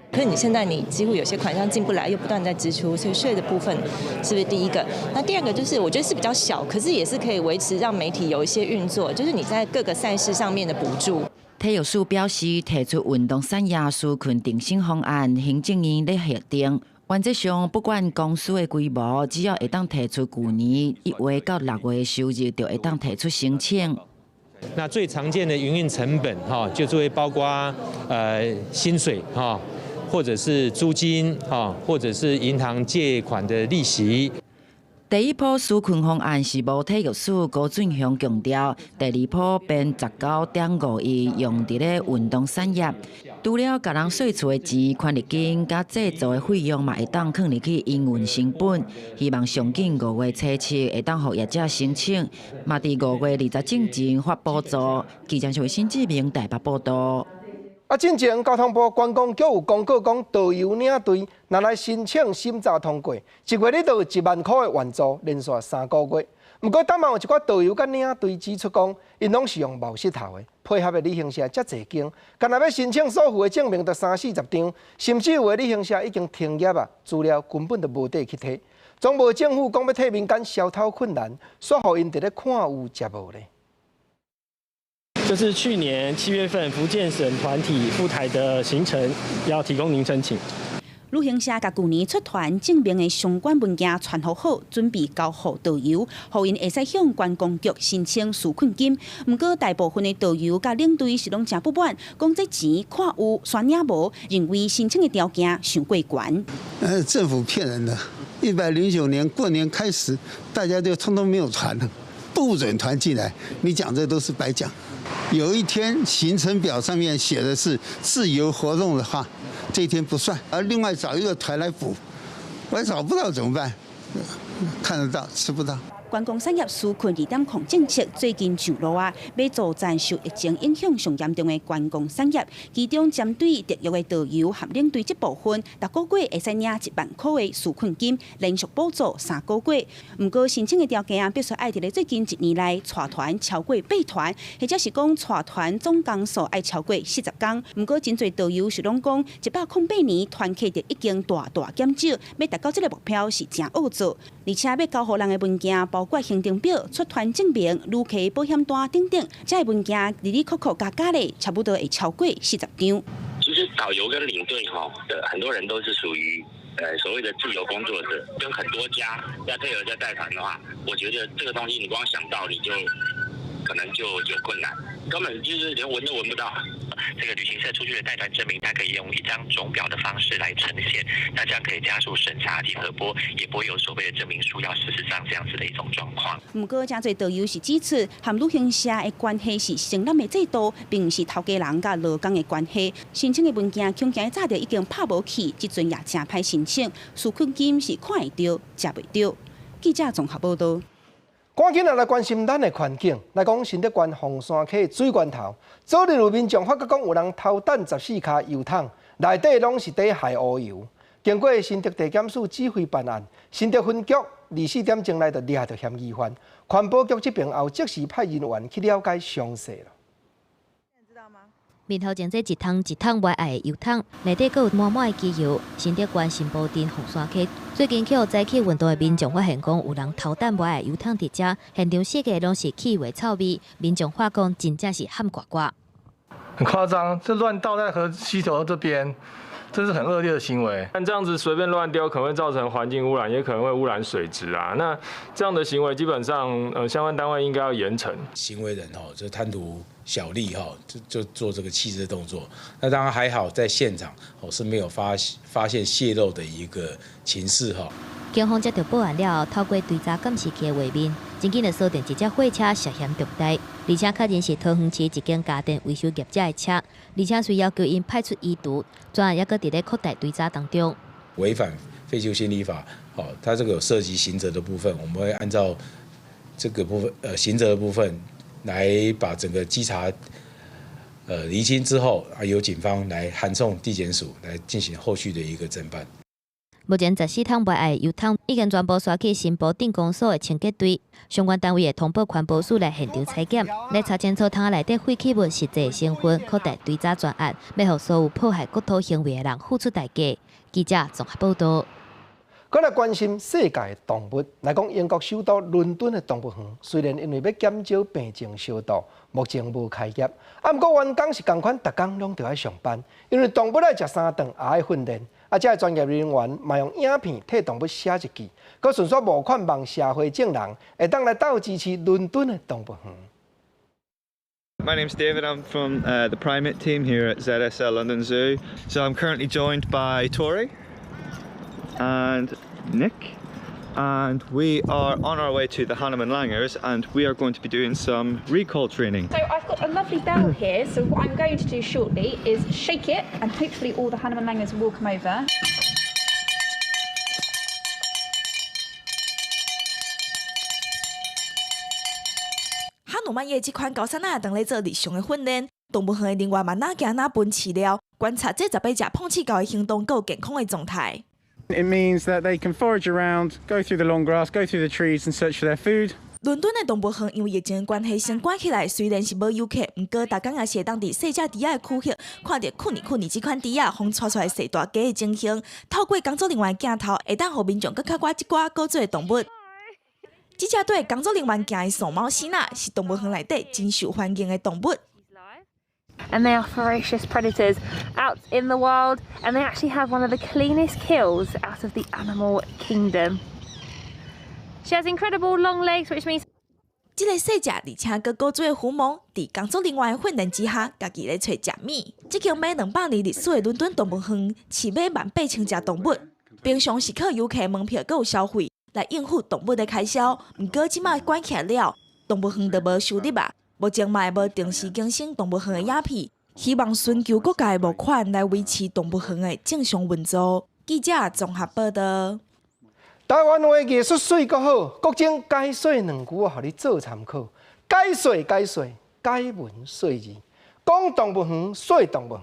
Speaker 26: 可是你現在你幾乎有些款項進不來，又不斷在支出，所以稅的部分是不是第一個？那第二個就是我覺得是比較小，可是也是可以維持讓媒體有一些運作，就是你在各個賽事上面的補助。
Speaker 12: 體育署表示，提出運動產業紓困振興方案，行政院咧核定。原則上，不管公司的規模，只要會當提出舊年1月到6月的收入，就會當提出申請。
Speaker 27: 那最常見的營運成本，哈，就是會包括薪水，哈，或者是租金，哈，或者是銀行借款的利息。
Speaker 12: 第一波紓困方案是無體育署高俊雄強調，第二波編19.5億用佇咧運動產業，除了共人稅厝的錢、權利金佮製作的費用嘛會當囥入去營運成本，希望上緊5月初7會當予業者申請，嘛佇5月20進前發補助。記者新志明台北報導。
Speaker 1: 啊，進前交通部觀光局有公告講，導遊領隊若來申請審查通過，一月你就有1萬箍的援助，連續3個月。毋過，當晚有一寡導遊佮領隊指出講，𪜶攏是用冒失頭的，配合的旅行社遮濟間，干焦欲申請所附的證明，著三四十張，甚至有的旅行社已經停業啊，資料根本就無得去提。總無政府講欲替民間消頭困難，煞予𪜶佇咧看有食無咧。
Speaker 28: 這是去年7月份福建省團體赴台的行程，要提供您申請。
Speaker 3: 旅行社共舊年出團證明的相關文件傳予好，準備交予導遊，予𪜶會使向觀光局申請紓困金。毋過大部分的導遊佮領隊是攏誠不滿，講這錢看有，煞領無，認為申請的條件傷過懸。
Speaker 10: 政府騙人的，109年過年開始，大家就通通沒有團了，不准團進來。你講這都是白講。有一天行程表上面寫的是自由活動的話，這一天不算，而另外找一個團來補，我找不到怎麼辦？看得到，吃不到。
Speaker 3: 觀光產業紓困2.0政策最近上路啊，欲助陣受疫情影響上嚴重的觀光產業，其中針對特約的導遊和領隊這部分，逐個月會使領1萬塊的紓困金，連續補助3個月。毋過申請的條件必須愛佇咧最近一年內帶團超過八團，或者是講帶團總工數愛超過40工。毋過真濟導遊是攏講，108年團客就已經大大減少，欲達到這个目標是誠惡做，而且欲交予人的文件，包括行程表、出團證明、旅客保險單等等，這个文件哩哩扣扣加加咧，差不多會超過40張。
Speaker 13: 其實導遊跟領隊哈的很多人都是屬於所謂的自由工作者，跟很多家要配合在帶團的話，我覺得這個東西你光想到你就可能就有困難，根本就是連聞都聞不到。
Speaker 14: 這個旅行社出具的帶團證明，它可以用一張總表的方式來呈現，那這樣可以加速審查及核撥，也不會有所謂的證明書要40張這樣子的一種狀況。
Speaker 3: 毋過，誠濟導遊是指出，和旅行社的關係是成立的制度，並毋是頭家人佮勞工的關係。申請的文件恐驚早就已經拍無去，這陣也誠歹申請，紓困金是看會著，食袂著。記者綜合報道。
Speaker 1: 趕緊來關心咱的環境，來講新竹縣鳳山溪水源頭，昨日有民眾發覺講有人偷擲14跤油桶，內底攏是佇害烏油。經過新竹地檢署指揮辦案，新竹分局24點鐘內就掠著嫌疑犯，環保局這邊也有即時派人員去了解詳細。
Speaker 15: 面頭前這一桶一桶無愛的油桶，內底閣有滿滿的機油。新竹縣新埔鎮鳳山溪最近去予早起運動的民眾發現，講有人偷擲無愛的油桶佇遮，現場四界攏是氣味臭味。民眾話講，真正是譀掛掛。
Speaker 16: 很誇張，這亂倒在河溪頭這邊，這是很惡劣的行為。
Speaker 17: 但這樣子隨便亂丟，可能會造成環境污染，也可能會污染水質啊。那這樣的行為，基本上，相關單位應該要嚴懲。
Speaker 18: 行為人哦，就貪圖小利哈，就做這個棄置動作。那當然還好，在現場哦是沒有發現洩漏的一個情勢哈。
Speaker 15: 警方接到報案了後，透過追查監視器的畫面，真緊就鎖定一隻貨車涉嫌重大，而且確認是桃園市一間家電維修業者的車，而且隨要求𪜶派出移除，專案猶閣佇咧擴大追查當中。
Speaker 18: 違反廢棄物清理法，哦，它這個有涉及刑責的部分，我們會按照這個部分，刑責的部分來把整個稽查，釐清之後，啊，由警方來函送地檢署來進行後續的一個偵辦。
Speaker 15: 目前14桶無愛的油桶已經全部徙去新埔鎮公所的清潔隊，相關單位會通報環保署來現場採檢，來查清楚桶仔內底廢棄物實際成分，擴大追查專案，欲予所有破壞國土行為的人付出代價。記者綜合報道。
Speaker 1: 閣來關心世界的動物，來講英國首都倫敦的動物園，雖然因為欲減少病情消毒，目前無開業，啊，毋過員工是仝款，逐工攏著愛上班，因為動物愛食三頓，也愛訓練。啊，這个專業人員嘛用影片替動物寫日記，閣順紲募款望社會眾人會當來鬥支持倫敦的動物園。
Speaker 19: My name's David. I'm from the primate team here at ZSL London Zoo. So I'm currently joined by Tori and Nick, and we are on our way to the Hanuman Langurs, and we are going to be doing some recall training.
Speaker 29: So I've got a lovely bell here. So what I'm going to do shortly is shake it, and hopefully all the Hanuman Langurs will come over.
Speaker 30: 哈努曼夜這款高山仔當咧做日常的訓練，動物園的人員嘛若行若分飼料，觀察這18隻碰刺猴的行動閣有健康的狀態。
Speaker 21: It means that they can forage around, go through the long grass, go through the trees and search for their food.
Speaker 30: 倫敦的動物園因為疫情的關係先關起來，雖然是無遊客，毋過逐工也是會當佇細隻豬仔的區域看著睏呢睏呢這款豬仔，予𤆬出來踅大街的情形。透過工作人員的鏡頭，會當予民眾閣較掛這寡古早的動物。這隻對工作人員行的傻貓爍爁，是動物園內底真受歡迎的動物。
Speaker 2: And they are ferocious predators out in the wild, and they actually have one of the cleanest kills out of the animal kingdom. She has incredible long legs, which means
Speaker 30: 這个細隻而且閣古錐的狐獴，佇工作人員的訓練之下，家己咧揣食物。這間買200年歷史的倫敦動物園，飼馬18,000隻動物，平常是靠遊客門票閣有消費來應付動物的開銷。毋過這馬關起來了，動物園就無收入啊。目前嘛會無定時更新動物園的影片，希望尋求各界募款來維持動物園的正常運作。記者綜合報道。
Speaker 1: 台灣話藝術媠閣好，國政解說兩句我予你做參考。解說解說，解文說字，講動物園說動物園。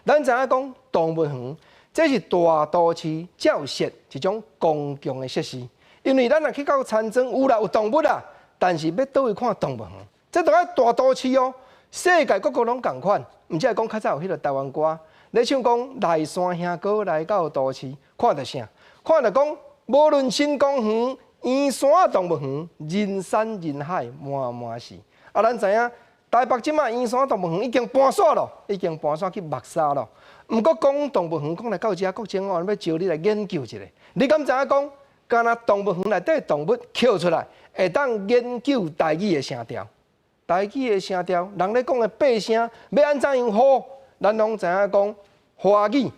Speaker 1: 咱知影講動物園，這是大都市才有設一種公共的設施。因為咱若去到田莊有啦有動物啦，但是欲佗位看動物園，這著愛大都市哦。世界各國攏仝款，毋只係講較早有彼个台灣歌，咧唱講內山兄哥來到都市，看著啥？看著講。無論新公園、圓山動物園，人山人海，滿滿是。啊，咱知影台北這馬圓山動物園已經搬煞咯，已經搬煞去木柵咯。毋過講動物園講來到遮，國政我欲招你來研究一下。你敢知影講，敢若動物園內底動物抾出來，會當研究台語的聲調？台語的聲調，人咧講的八聲，欲按怎樣呼？咱攏知影講華語、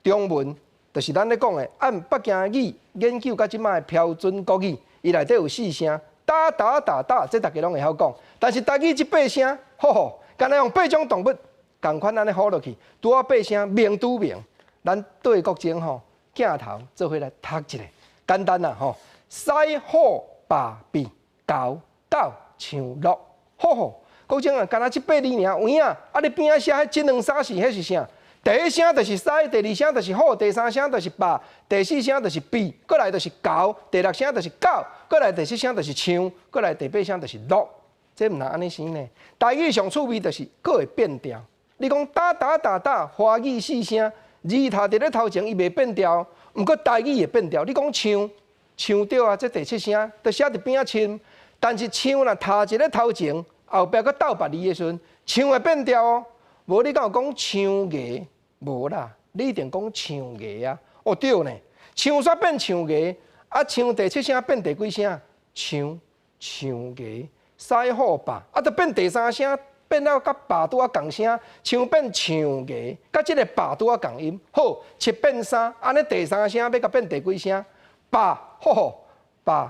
Speaker 1: 中文。就是咱咧講的，按北京語研究佮這馬的標準國語，伊內底有四聲，打打打打，這大家攏會曉講。但是台語這八聲，吼吼，敢若用八種動物仝款按呢呼落去，拄好八聲名拄名。咱對國政吼鏡頭做伙來讀一下，簡單啦吼，獅虎豹鱉猴狗象鹿，吼吼，國政啊，敢若這八字爾，有影啊？你邊仔寫彼一兩三四，彼是啥？第一聲就是獅，第二聲就是虎，第三聲就是豹，第四聲就是鱉，閣來就是猴，第六聲就是狗，閣來第七聲就是象，閣來第八聲就是鹿。這毋通按呢生呢。台語上趣味就是閣會變調。你講打打打打，華語四聲，字讀佇咧頭前伊袂變調，毋過台語會變調。你講象，象對啊，這第七聲就寫佇邊仔凊，但是象若讀佇咧頭前，後壁閣鬥別字的時陣，象會變調哦。無你敢有講象牙？無啦，你一定講象牙啊！哦對呢，象煞變象牙，啊象第七聲變第幾聲？象象牙，獅虎豹，啊，著變第三聲，變了佮豹拄仔仝聲，象變象牙，佮這个豹拄仔仝音。好，七變三，按呢第三聲欲共變第幾聲？豹，吼吼，豹，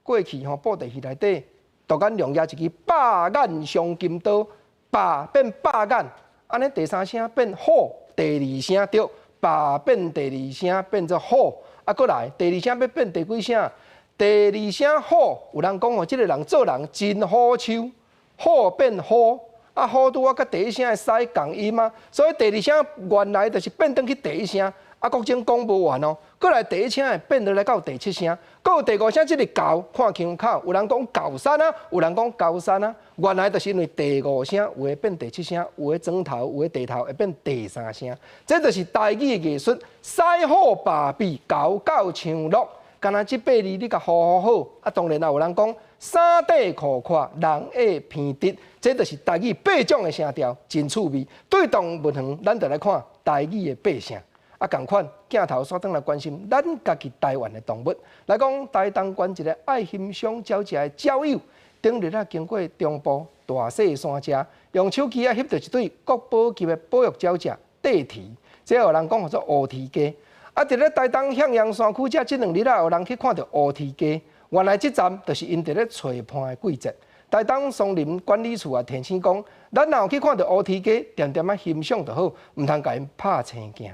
Speaker 1: 過去吼布袋戲內底，獨眼龍舉一支百眼雙金刀，豹變百眼。按呢第三聲變虎，第二聲對，豹變第二聲變做虎，啊，閣來第二聲欲變第幾聲？第二聲虎，有人講哦，這个人做人真虎鬚，虎變虎，啊虎拄仔佮第一聲的獅仝音啊，所以第二聲原來就是變轉去第一聲。啊，國政講無完哦，閣來第一聲會變落來到第七聲，閣有第五聲，這个猴看腔口，有人講猴山啊，有人講高山啊，原來就是因為第五聲有的變第七聲，有的轉頭，有的地頭會變第三聲，這就是台語的藝術。獅虎豹鱉猴狗象鹿，敢若這八字你共呼呼好，啊，當然也有人講衫底褲闊，人會偏直，這就是台語八種的聲調，真趣味。對動物園，咱就來看台語的八聲。啊，仝款鏡頭煞轉來關心咱家己台灣的動物。來講台東縣一个愛欣賞鳥食的鳥友，頂日啊經過中部大細山遮，用手機仔翕著一對國寶級的保育鳥隻帝雉，這予人講號做烏雉雞。啊，佇咧台東向陽山區遮，這兩日啊有人去看著烏雉雞，原來這站就是𪜶佇咧揣伴的季節。台東松林管理處也提醒講，咱若有去看著烏雉雞，恬恬仔欣賞就好，毋通共𪜶拍青鏡。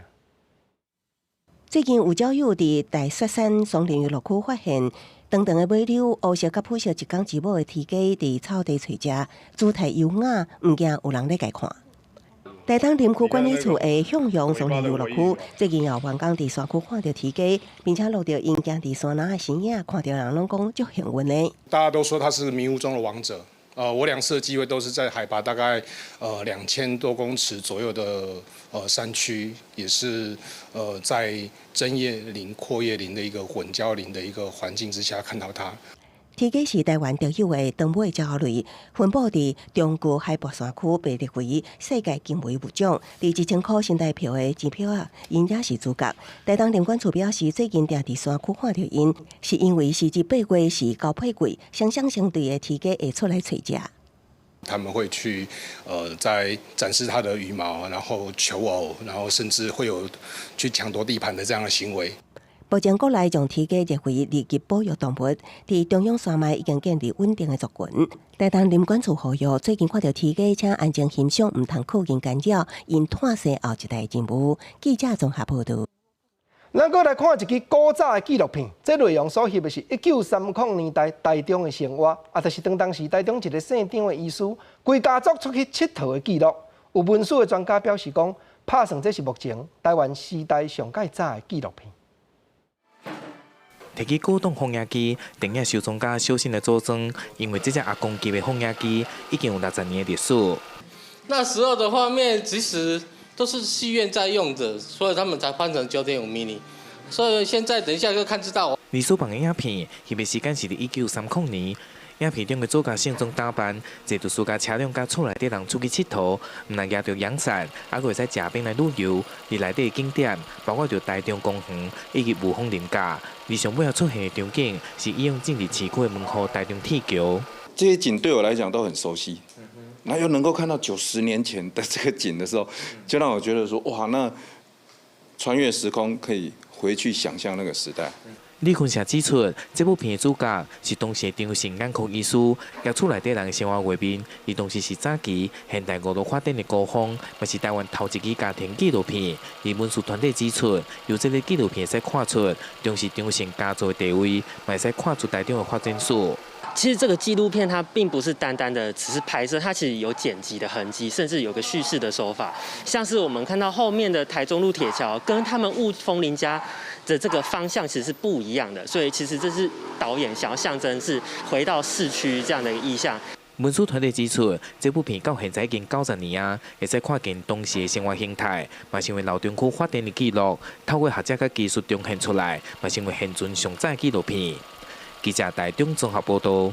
Speaker 4: 最近有鳥友佇大雪山松林遊樂區發現長長的尾溜，烏色佮殕色一工一母的雉雞佇草地揣食，姿態優雅，毋驚有人咧共看。台東林區管理處的向陽松林遊樂區最近有員工佇山區看著雉雞，並且錄著𪜶行佇山林的身影，看著人攏講足幸運的。
Speaker 5: 大家都說他是迷霧中的王者。我兩次的機會都是在海拔大概2000多公尺左右的山區，也是在針葉林、闊葉林的一個混交林的一個環境之下看到它。
Speaker 4: 雉雞是台灣特有的長尾鳥類，分布佇中高海拔山區，被列為世界近危物種。佇1000箍新台票的錢票仔，𪜶也是主角。台東林管處表示，最近定佇山區看著𪜶，是因為時節八月是交配季，雙雙成對的雉雞會出來揣食。
Speaker 5: 他們會去，在展示它的羽毛，然後求偶，然後甚至會有去搶奪地盤的這樣的行為。
Speaker 4: 目前國內將雉雞列為二級保育動物，佇中央山脈已經建立穩定的族群。台東林管處呼籲，最近看著雉雞，請安靜欣賞，毋通靠近干擾，𪜶拖生後一代任務。記者綜合報導。
Speaker 1: 咱閣來看一支古早的紀錄片，這內容所翕的是1930年代台中的生活，啊，就是當當時台中一个姓張的醫師，規家族出去𨑨迌的記錄。有文史的專家表示講，拍算這是目前台灣時代上蓋早的紀錄片。
Speaker 6: 提起古董放映機，電影收藏家小心的組裝，因為這隻阿公級的放映機已經有60年的歷史。
Speaker 7: 那時候的畫面其實都是戲院在用的，所以他們才換成9.5 mini。所以現在等一下就看知道。
Speaker 6: 歷史放的影片，翕的時間是佇1930年。影片中的主角盛裝打扮，坐著私家車輛佮厝內底人出去𨑨迌，毋但舉著陽傘，猶閣會使食冰來旅遊。佇內底的景點，包括著台中公園以及霧峰林家。而上尾仔出現的場景，是以往進入市區的門戶台中鐵橋。
Speaker 8: 這些景對我來講都很熟悉，那又能夠看到90年前的這個景的時候，就讓我覺得說，哇，那穿越時空可以回去想象那個時代。
Speaker 6: 李坤社指出，這部片的主角是當時的張姓眼科醫師，佮厝內底人的生活畫面，伊當時是早期現代娛樂發展的高峰，嘛是台灣頭一支家庭紀錄片。而文史團隊指出，由這个紀錄片會使看出，當時張姓家族的地位，嘛會使看出台中的發展史。
Speaker 9: 其實這個紀錄片它並不是單單的只是拍攝，它其實有剪輯的痕跡，甚至有個敘事的手法，像是我們看到後面的台中路鐵橋跟他們霧峰林家的這個方向其實是不一樣的，所以其實這是導演想要象徵是回到市區這樣的一個意象。
Speaker 6: 文史團隊指出，這部片到現在已經90年啊，會使看見當時的生活形態，嘛成為老中區發展的記錄，透過學者佮技術重現出來，嘛成為現存上早的紀錄片。記者台中綜合報導。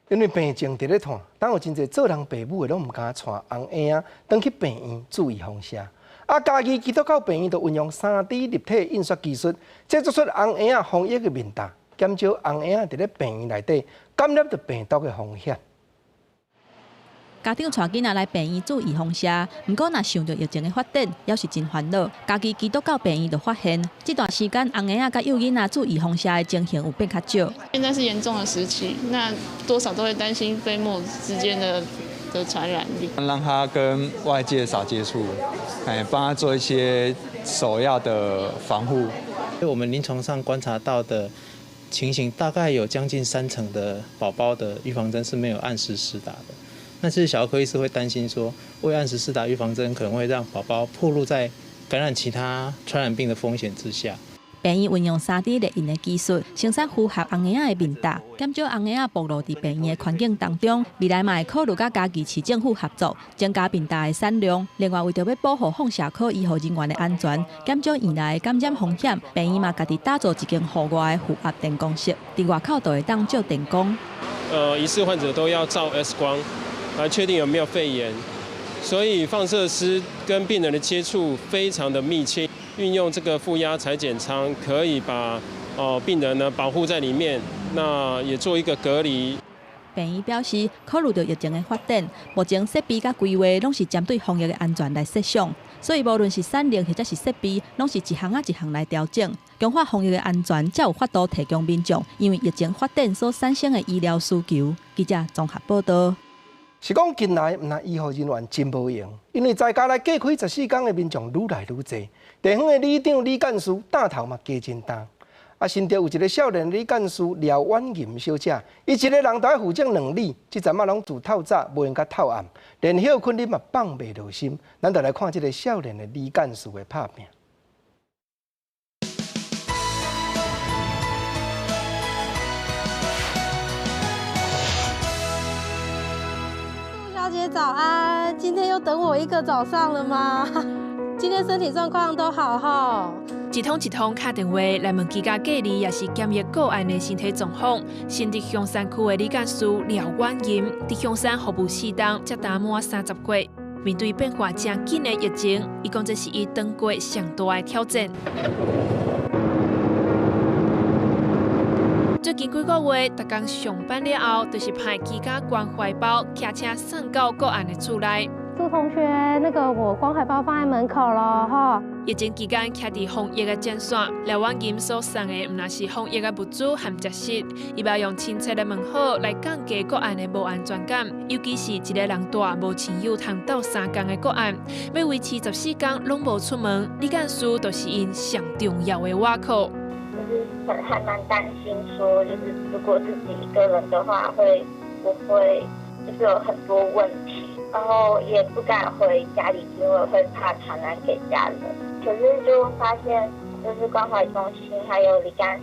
Speaker 1: 因為病情佇咧湠，當有真濟做人爸母的攏毋敢帶尪嬰仔轉去病院注預防射。啊，嘉義基督教病院就運用3D 立體印刷技術，製作出尪嬰仔防疫的面罩，減少尪嬰仔佇咧病院內底感染著病毒的風險。
Speaker 11: 家長帶囡仔來病院注預防射，毋過若想著疫情的發展，猶是真煩惱。嘉義基督教病院就發現，這段時間尪嬰仔佮幼囡仔注預防射的情形有變較少。
Speaker 20: 現在是嚴重的時期，那多少都會擔心飛沫之間的傳染力。
Speaker 22: 讓他跟外界少接觸，哎，幫他做一些首要的防護。
Speaker 28: 我們臨床上觀察到的情形，大概有將近3成的寶寶的預防針是沒有按時施打的。那其實小兒科醫師會擔心說，未按時施打預防針可能會讓寶寶暴露在感染其他傳染病的風險之下。
Speaker 11: 病院運用3D 列印的技術，生產符合尪嬰仔的面罩，減少尪嬰仔暴露佇病院的環境當中。未來嘛會考慮佮嘉義市政府合作，增加面罩的產量。另外，為著欲保護放射科醫護人員的安全，減少院內的感染風險，病院嘛家己打造一間戶外的負壓電光室，佇外口就會當照電光。
Speaker 17: 疑似患者都要照 X 光來確定有沒有肺炎，所以放射師跟病人的接觸非常的密切。運用這個負壓採檢艙，可以把病人呢保護在裡面，那也做一個隔離。
Speaker 11: 病院表示，考慮著疫情的發展，目前設備佮規劃攏是針對防疫的安全來設想，所以無論是產能或者是設備，攏是一項仔一項來調整，強化防疫的安全，才有法度提供民眾因為疫情發展所產生的醫療需求。記者綜合報導。
Speaker 1: 是講近來，毋但醫護人員真無閒，因為在家來隔開14天的民眾愈來愈濟。地方的里長李幹事擔頭嘛加真重。啊，新竹有一个少年里幹事廖婉銀小姐，伊一个人著愛負責兩里，這陣仔攏自透早無閒到透暗，連歇睏日嘛放袂落心。咱就來看這个少年的里幹事的拍拚。
Speaker 23: 杜小姐早安，今天又等我一個早上了嗎？今天身體狀況都好吼。
Speaker 3: 一通一通敲電話來問居家隔離抑是檢疫個案的身體狀況。新竹香山區的理監事廖婉銀，佇香山服務4冬，才擔滿30月。面對變化誠緊的疫情，伊講這是伊當過上大的挑戰。最近幾個月，逐工上班了後，就是派居家關懷包，騎車送到個案的厝內。
Speaker 23: 朱同學，那個我關懷包放在門口咯，吼。
Speaker 3: 疫情期間，徛佇防疫的前線，廖婉銀所送的，毋但是防疫的物資和食食，伊嘛用親切的問好來降低個案的無安全感。尤其是一個人蹛無親友通鬥相共的個案，欲維持14天攏無出門，李幹事就是𪜶上重要的倚靠。
Speaker 10: 就是很還蠻擔心，說就是如果自己一個人的話，會不會就是有很多問題，然後也不敢回家裡，因為會怕傳染給家人。可是就發現，就是關懷中心還有李幹事，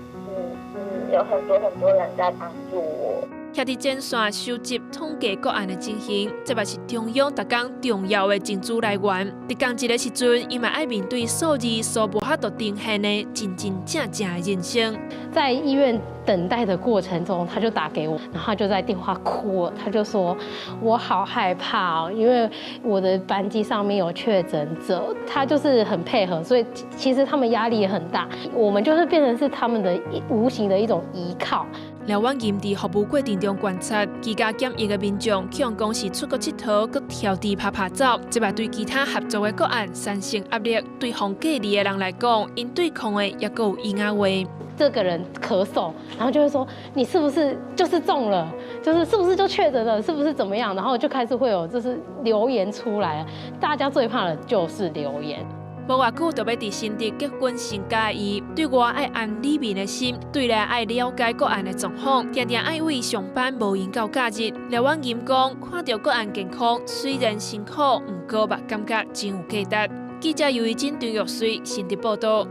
Speaker 10: 有很多很多人在幫助我。
Speaker 3: 徛佇前線收集統計個案的情形，這嘛是中央逐工重要的情資來源。佇仝一个時陣，伊嘛愛面對數字所無法度呈現的真真正正的人生。
Speaker 12: 在醫院等待的過程中，他就打給我，然後他就在電話哭了，他就說：“我好害怕哦，因為我的班機上面有確診者。”他就是很配合，所以其實他們壓力也很大。我們就是變成是他們的無形的一種依靠。
Speaker 3: 廖婉銀佇服務過程中觀察，居家檢疫的民眾，去予講是出國𨑨迌，閣挑豬趴趴走，這嘛對其他合作的個案產生壓力。對防隔離的人來講，𪜶對抗的猶閣有嬰仔話。
Speaker 12: 這個人咳嗽，然後就會說你是不是就是中了，就是是不是就確診了，是不是怎麼樣？然後就開始會有就是流言出來，大家最怕的就是流言。
Speaker 3: 無偌久就欲佇新竹結婚成家的伊，對外愛安里面的心，對內愛了解個案的狀況，定定愛為上班無閒到假日。廖婉銀講，看著個案健康，雖然辛苦，毋過嘛感覺真有價值。記者尤怡珍、張玉水新竹報道。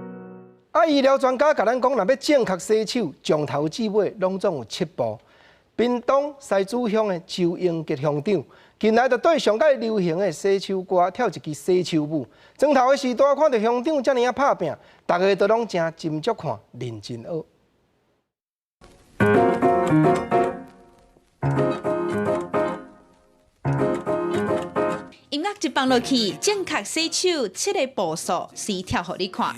Speaker 1: 啊，醫療專家共咱講，若欲正確洗手，從頭至尾攏總有七步。屏東西子鄉的周英杰鄉長，近來就對上蓋流行的洗手歌跳一支洗手舞。轉頭的時代，看著鄉長遮爾仔拍拚，大家都攏誠斟酌看，認真學。
Speaker 13: 音樂一放落去，正確洗手七个步數，隨跳予你看。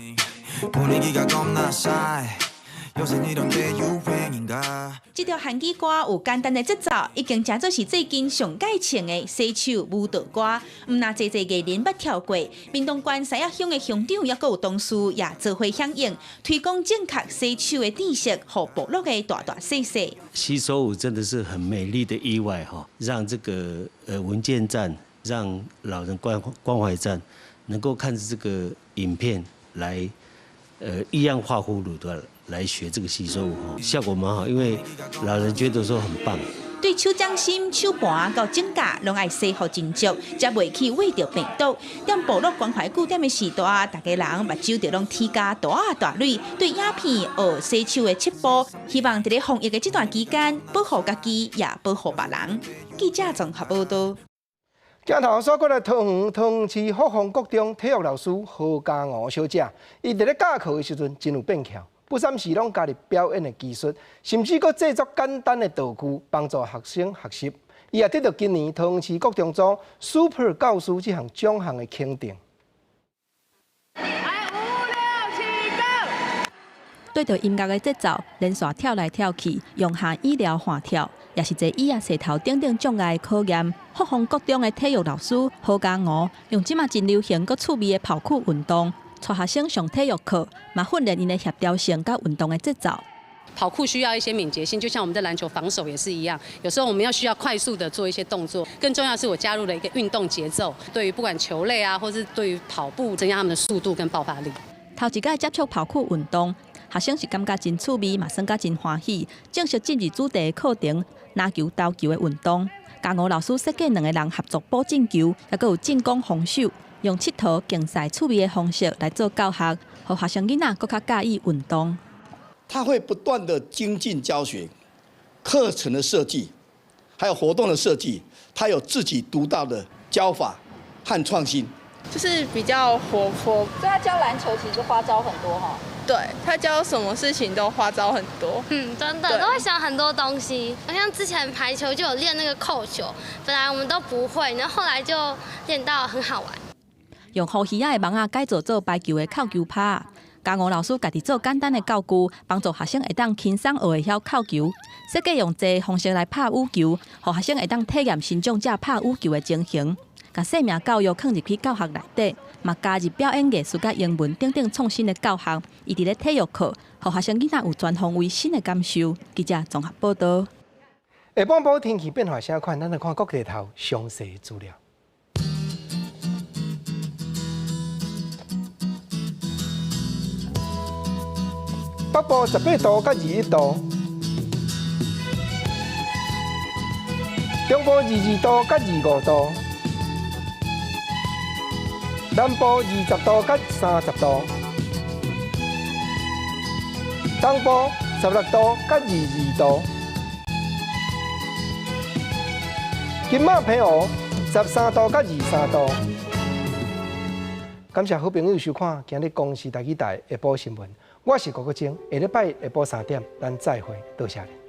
Speaker 13: 這條韓語歌有簡單的節奏，已經成做是最近上蓋穿的洗手舞蹈歌。毋但濟濟藝人捌跳過，屏東縣西仔鄉的鄉長猶閣有同事也做伙響應，推廣正確洗手的知識，予部落的大大細細。
Speaker 14: 洗手舞真的是很美麗的意外哈，讓這個文健站，讓老人關懷站能夠看著這個影片來，依樣畫葫蘆的來學這個洗手舞，效果蠻好，因為老人覺得說很棒。
Speaker 13: 對手掌心、手盤到指甲，攏愛洗予真足，才袂去餵著病毒。踮部落關懷據點的時代，逐家人目睭就攏鐵加大仔大蕊，對影片學洗手的七步，希望佇咧防疫的這段期間，保護家己，也保護別人。記者綜合報導。
Speaker 1: 鏡頭煞過來桃園，桃園市福豐國中體育老師何嘉娥小姐，伊佇咧教課的時陣真有變巧，不三時攏加入表演的技術，甚至閣製作簡單的道具幫助學生學習。伊也得到今年桃園市國中組 Super 教師這項獎項的肯定。
Speaker 11: 來，5、6、7、Go！對著音樂的節奏，連續跳來跳去，用下醫療換跳，也是坐椅仔舌頭頂頂障礙的考驗。福豐國中的體育老師何嘉娥，用這馬真流行、閣趣味的跑酷運動，帶學生上體育課，嘛訓練𪜶的協調性佮運動的節奏。
Speaker 16: 跑酷需要一些敏捷性，就像我們的籃球防守也是一樣，有時候我們要需要快速的做一些動作。更重要的是，我加入了一個運動節奏，對於不管球類啊，或是對於跑步，增加他們的速度跟爆發力。
Speaker 11: 頭一擺接觸跑酷運動，學生是感覺真趣味，嘛算甲真歡喜。正式進入主題課程，籃球、投球的運動。嘉娥老師設計兩個人合作補進球，猶閣有進攻防守，用𨑨迌競賽趣味的方式來做教學，予學生囡仔閣較佮意運動。
Speaker 24: 他會不斷的精進教學，課程的設計，還有活動的設計，他有自己獨到的教法和創新。
Speaker 20: 就是比較活潑。
Speaker 2: 所以他教籃球其實花招很多哈。
Speaker 20: 對，他教什麼事情都花招很多。
Speaker 15: 嗯，真的都會想很多東西。好像之前排球就有練那個扣球，本來我們都不會，然後後來就練到很好玩。
Speaker 11: 用雨魚仔的網仔改造做排球的扣球拍，嘉梧老師家己做簡單的教具，幫助學生會當輕鬆學會曉扣球。設計用這方式來拍羽球，予學生會當體驗身障者拍羽球的情形。共生命教育囥入去教學內底，嘛加入表演藝術佮英文等等創新的教學。伊佇咧體育課，予學生囡仔有全方位新的感受。記者綜合報導。
Speaker 1: 下半晡天氣變化啥款？咱來看各地頭詳細資料。北部18度佮21度，中部22度佮25度，南部20度佮30度，東部16度佮22度，金馬澎湖13度佮23度。感謝好朋友收看今日公視台語台下晡新聞，我是郭國晶，下禮拜下晡3點，咱再會，多謝你。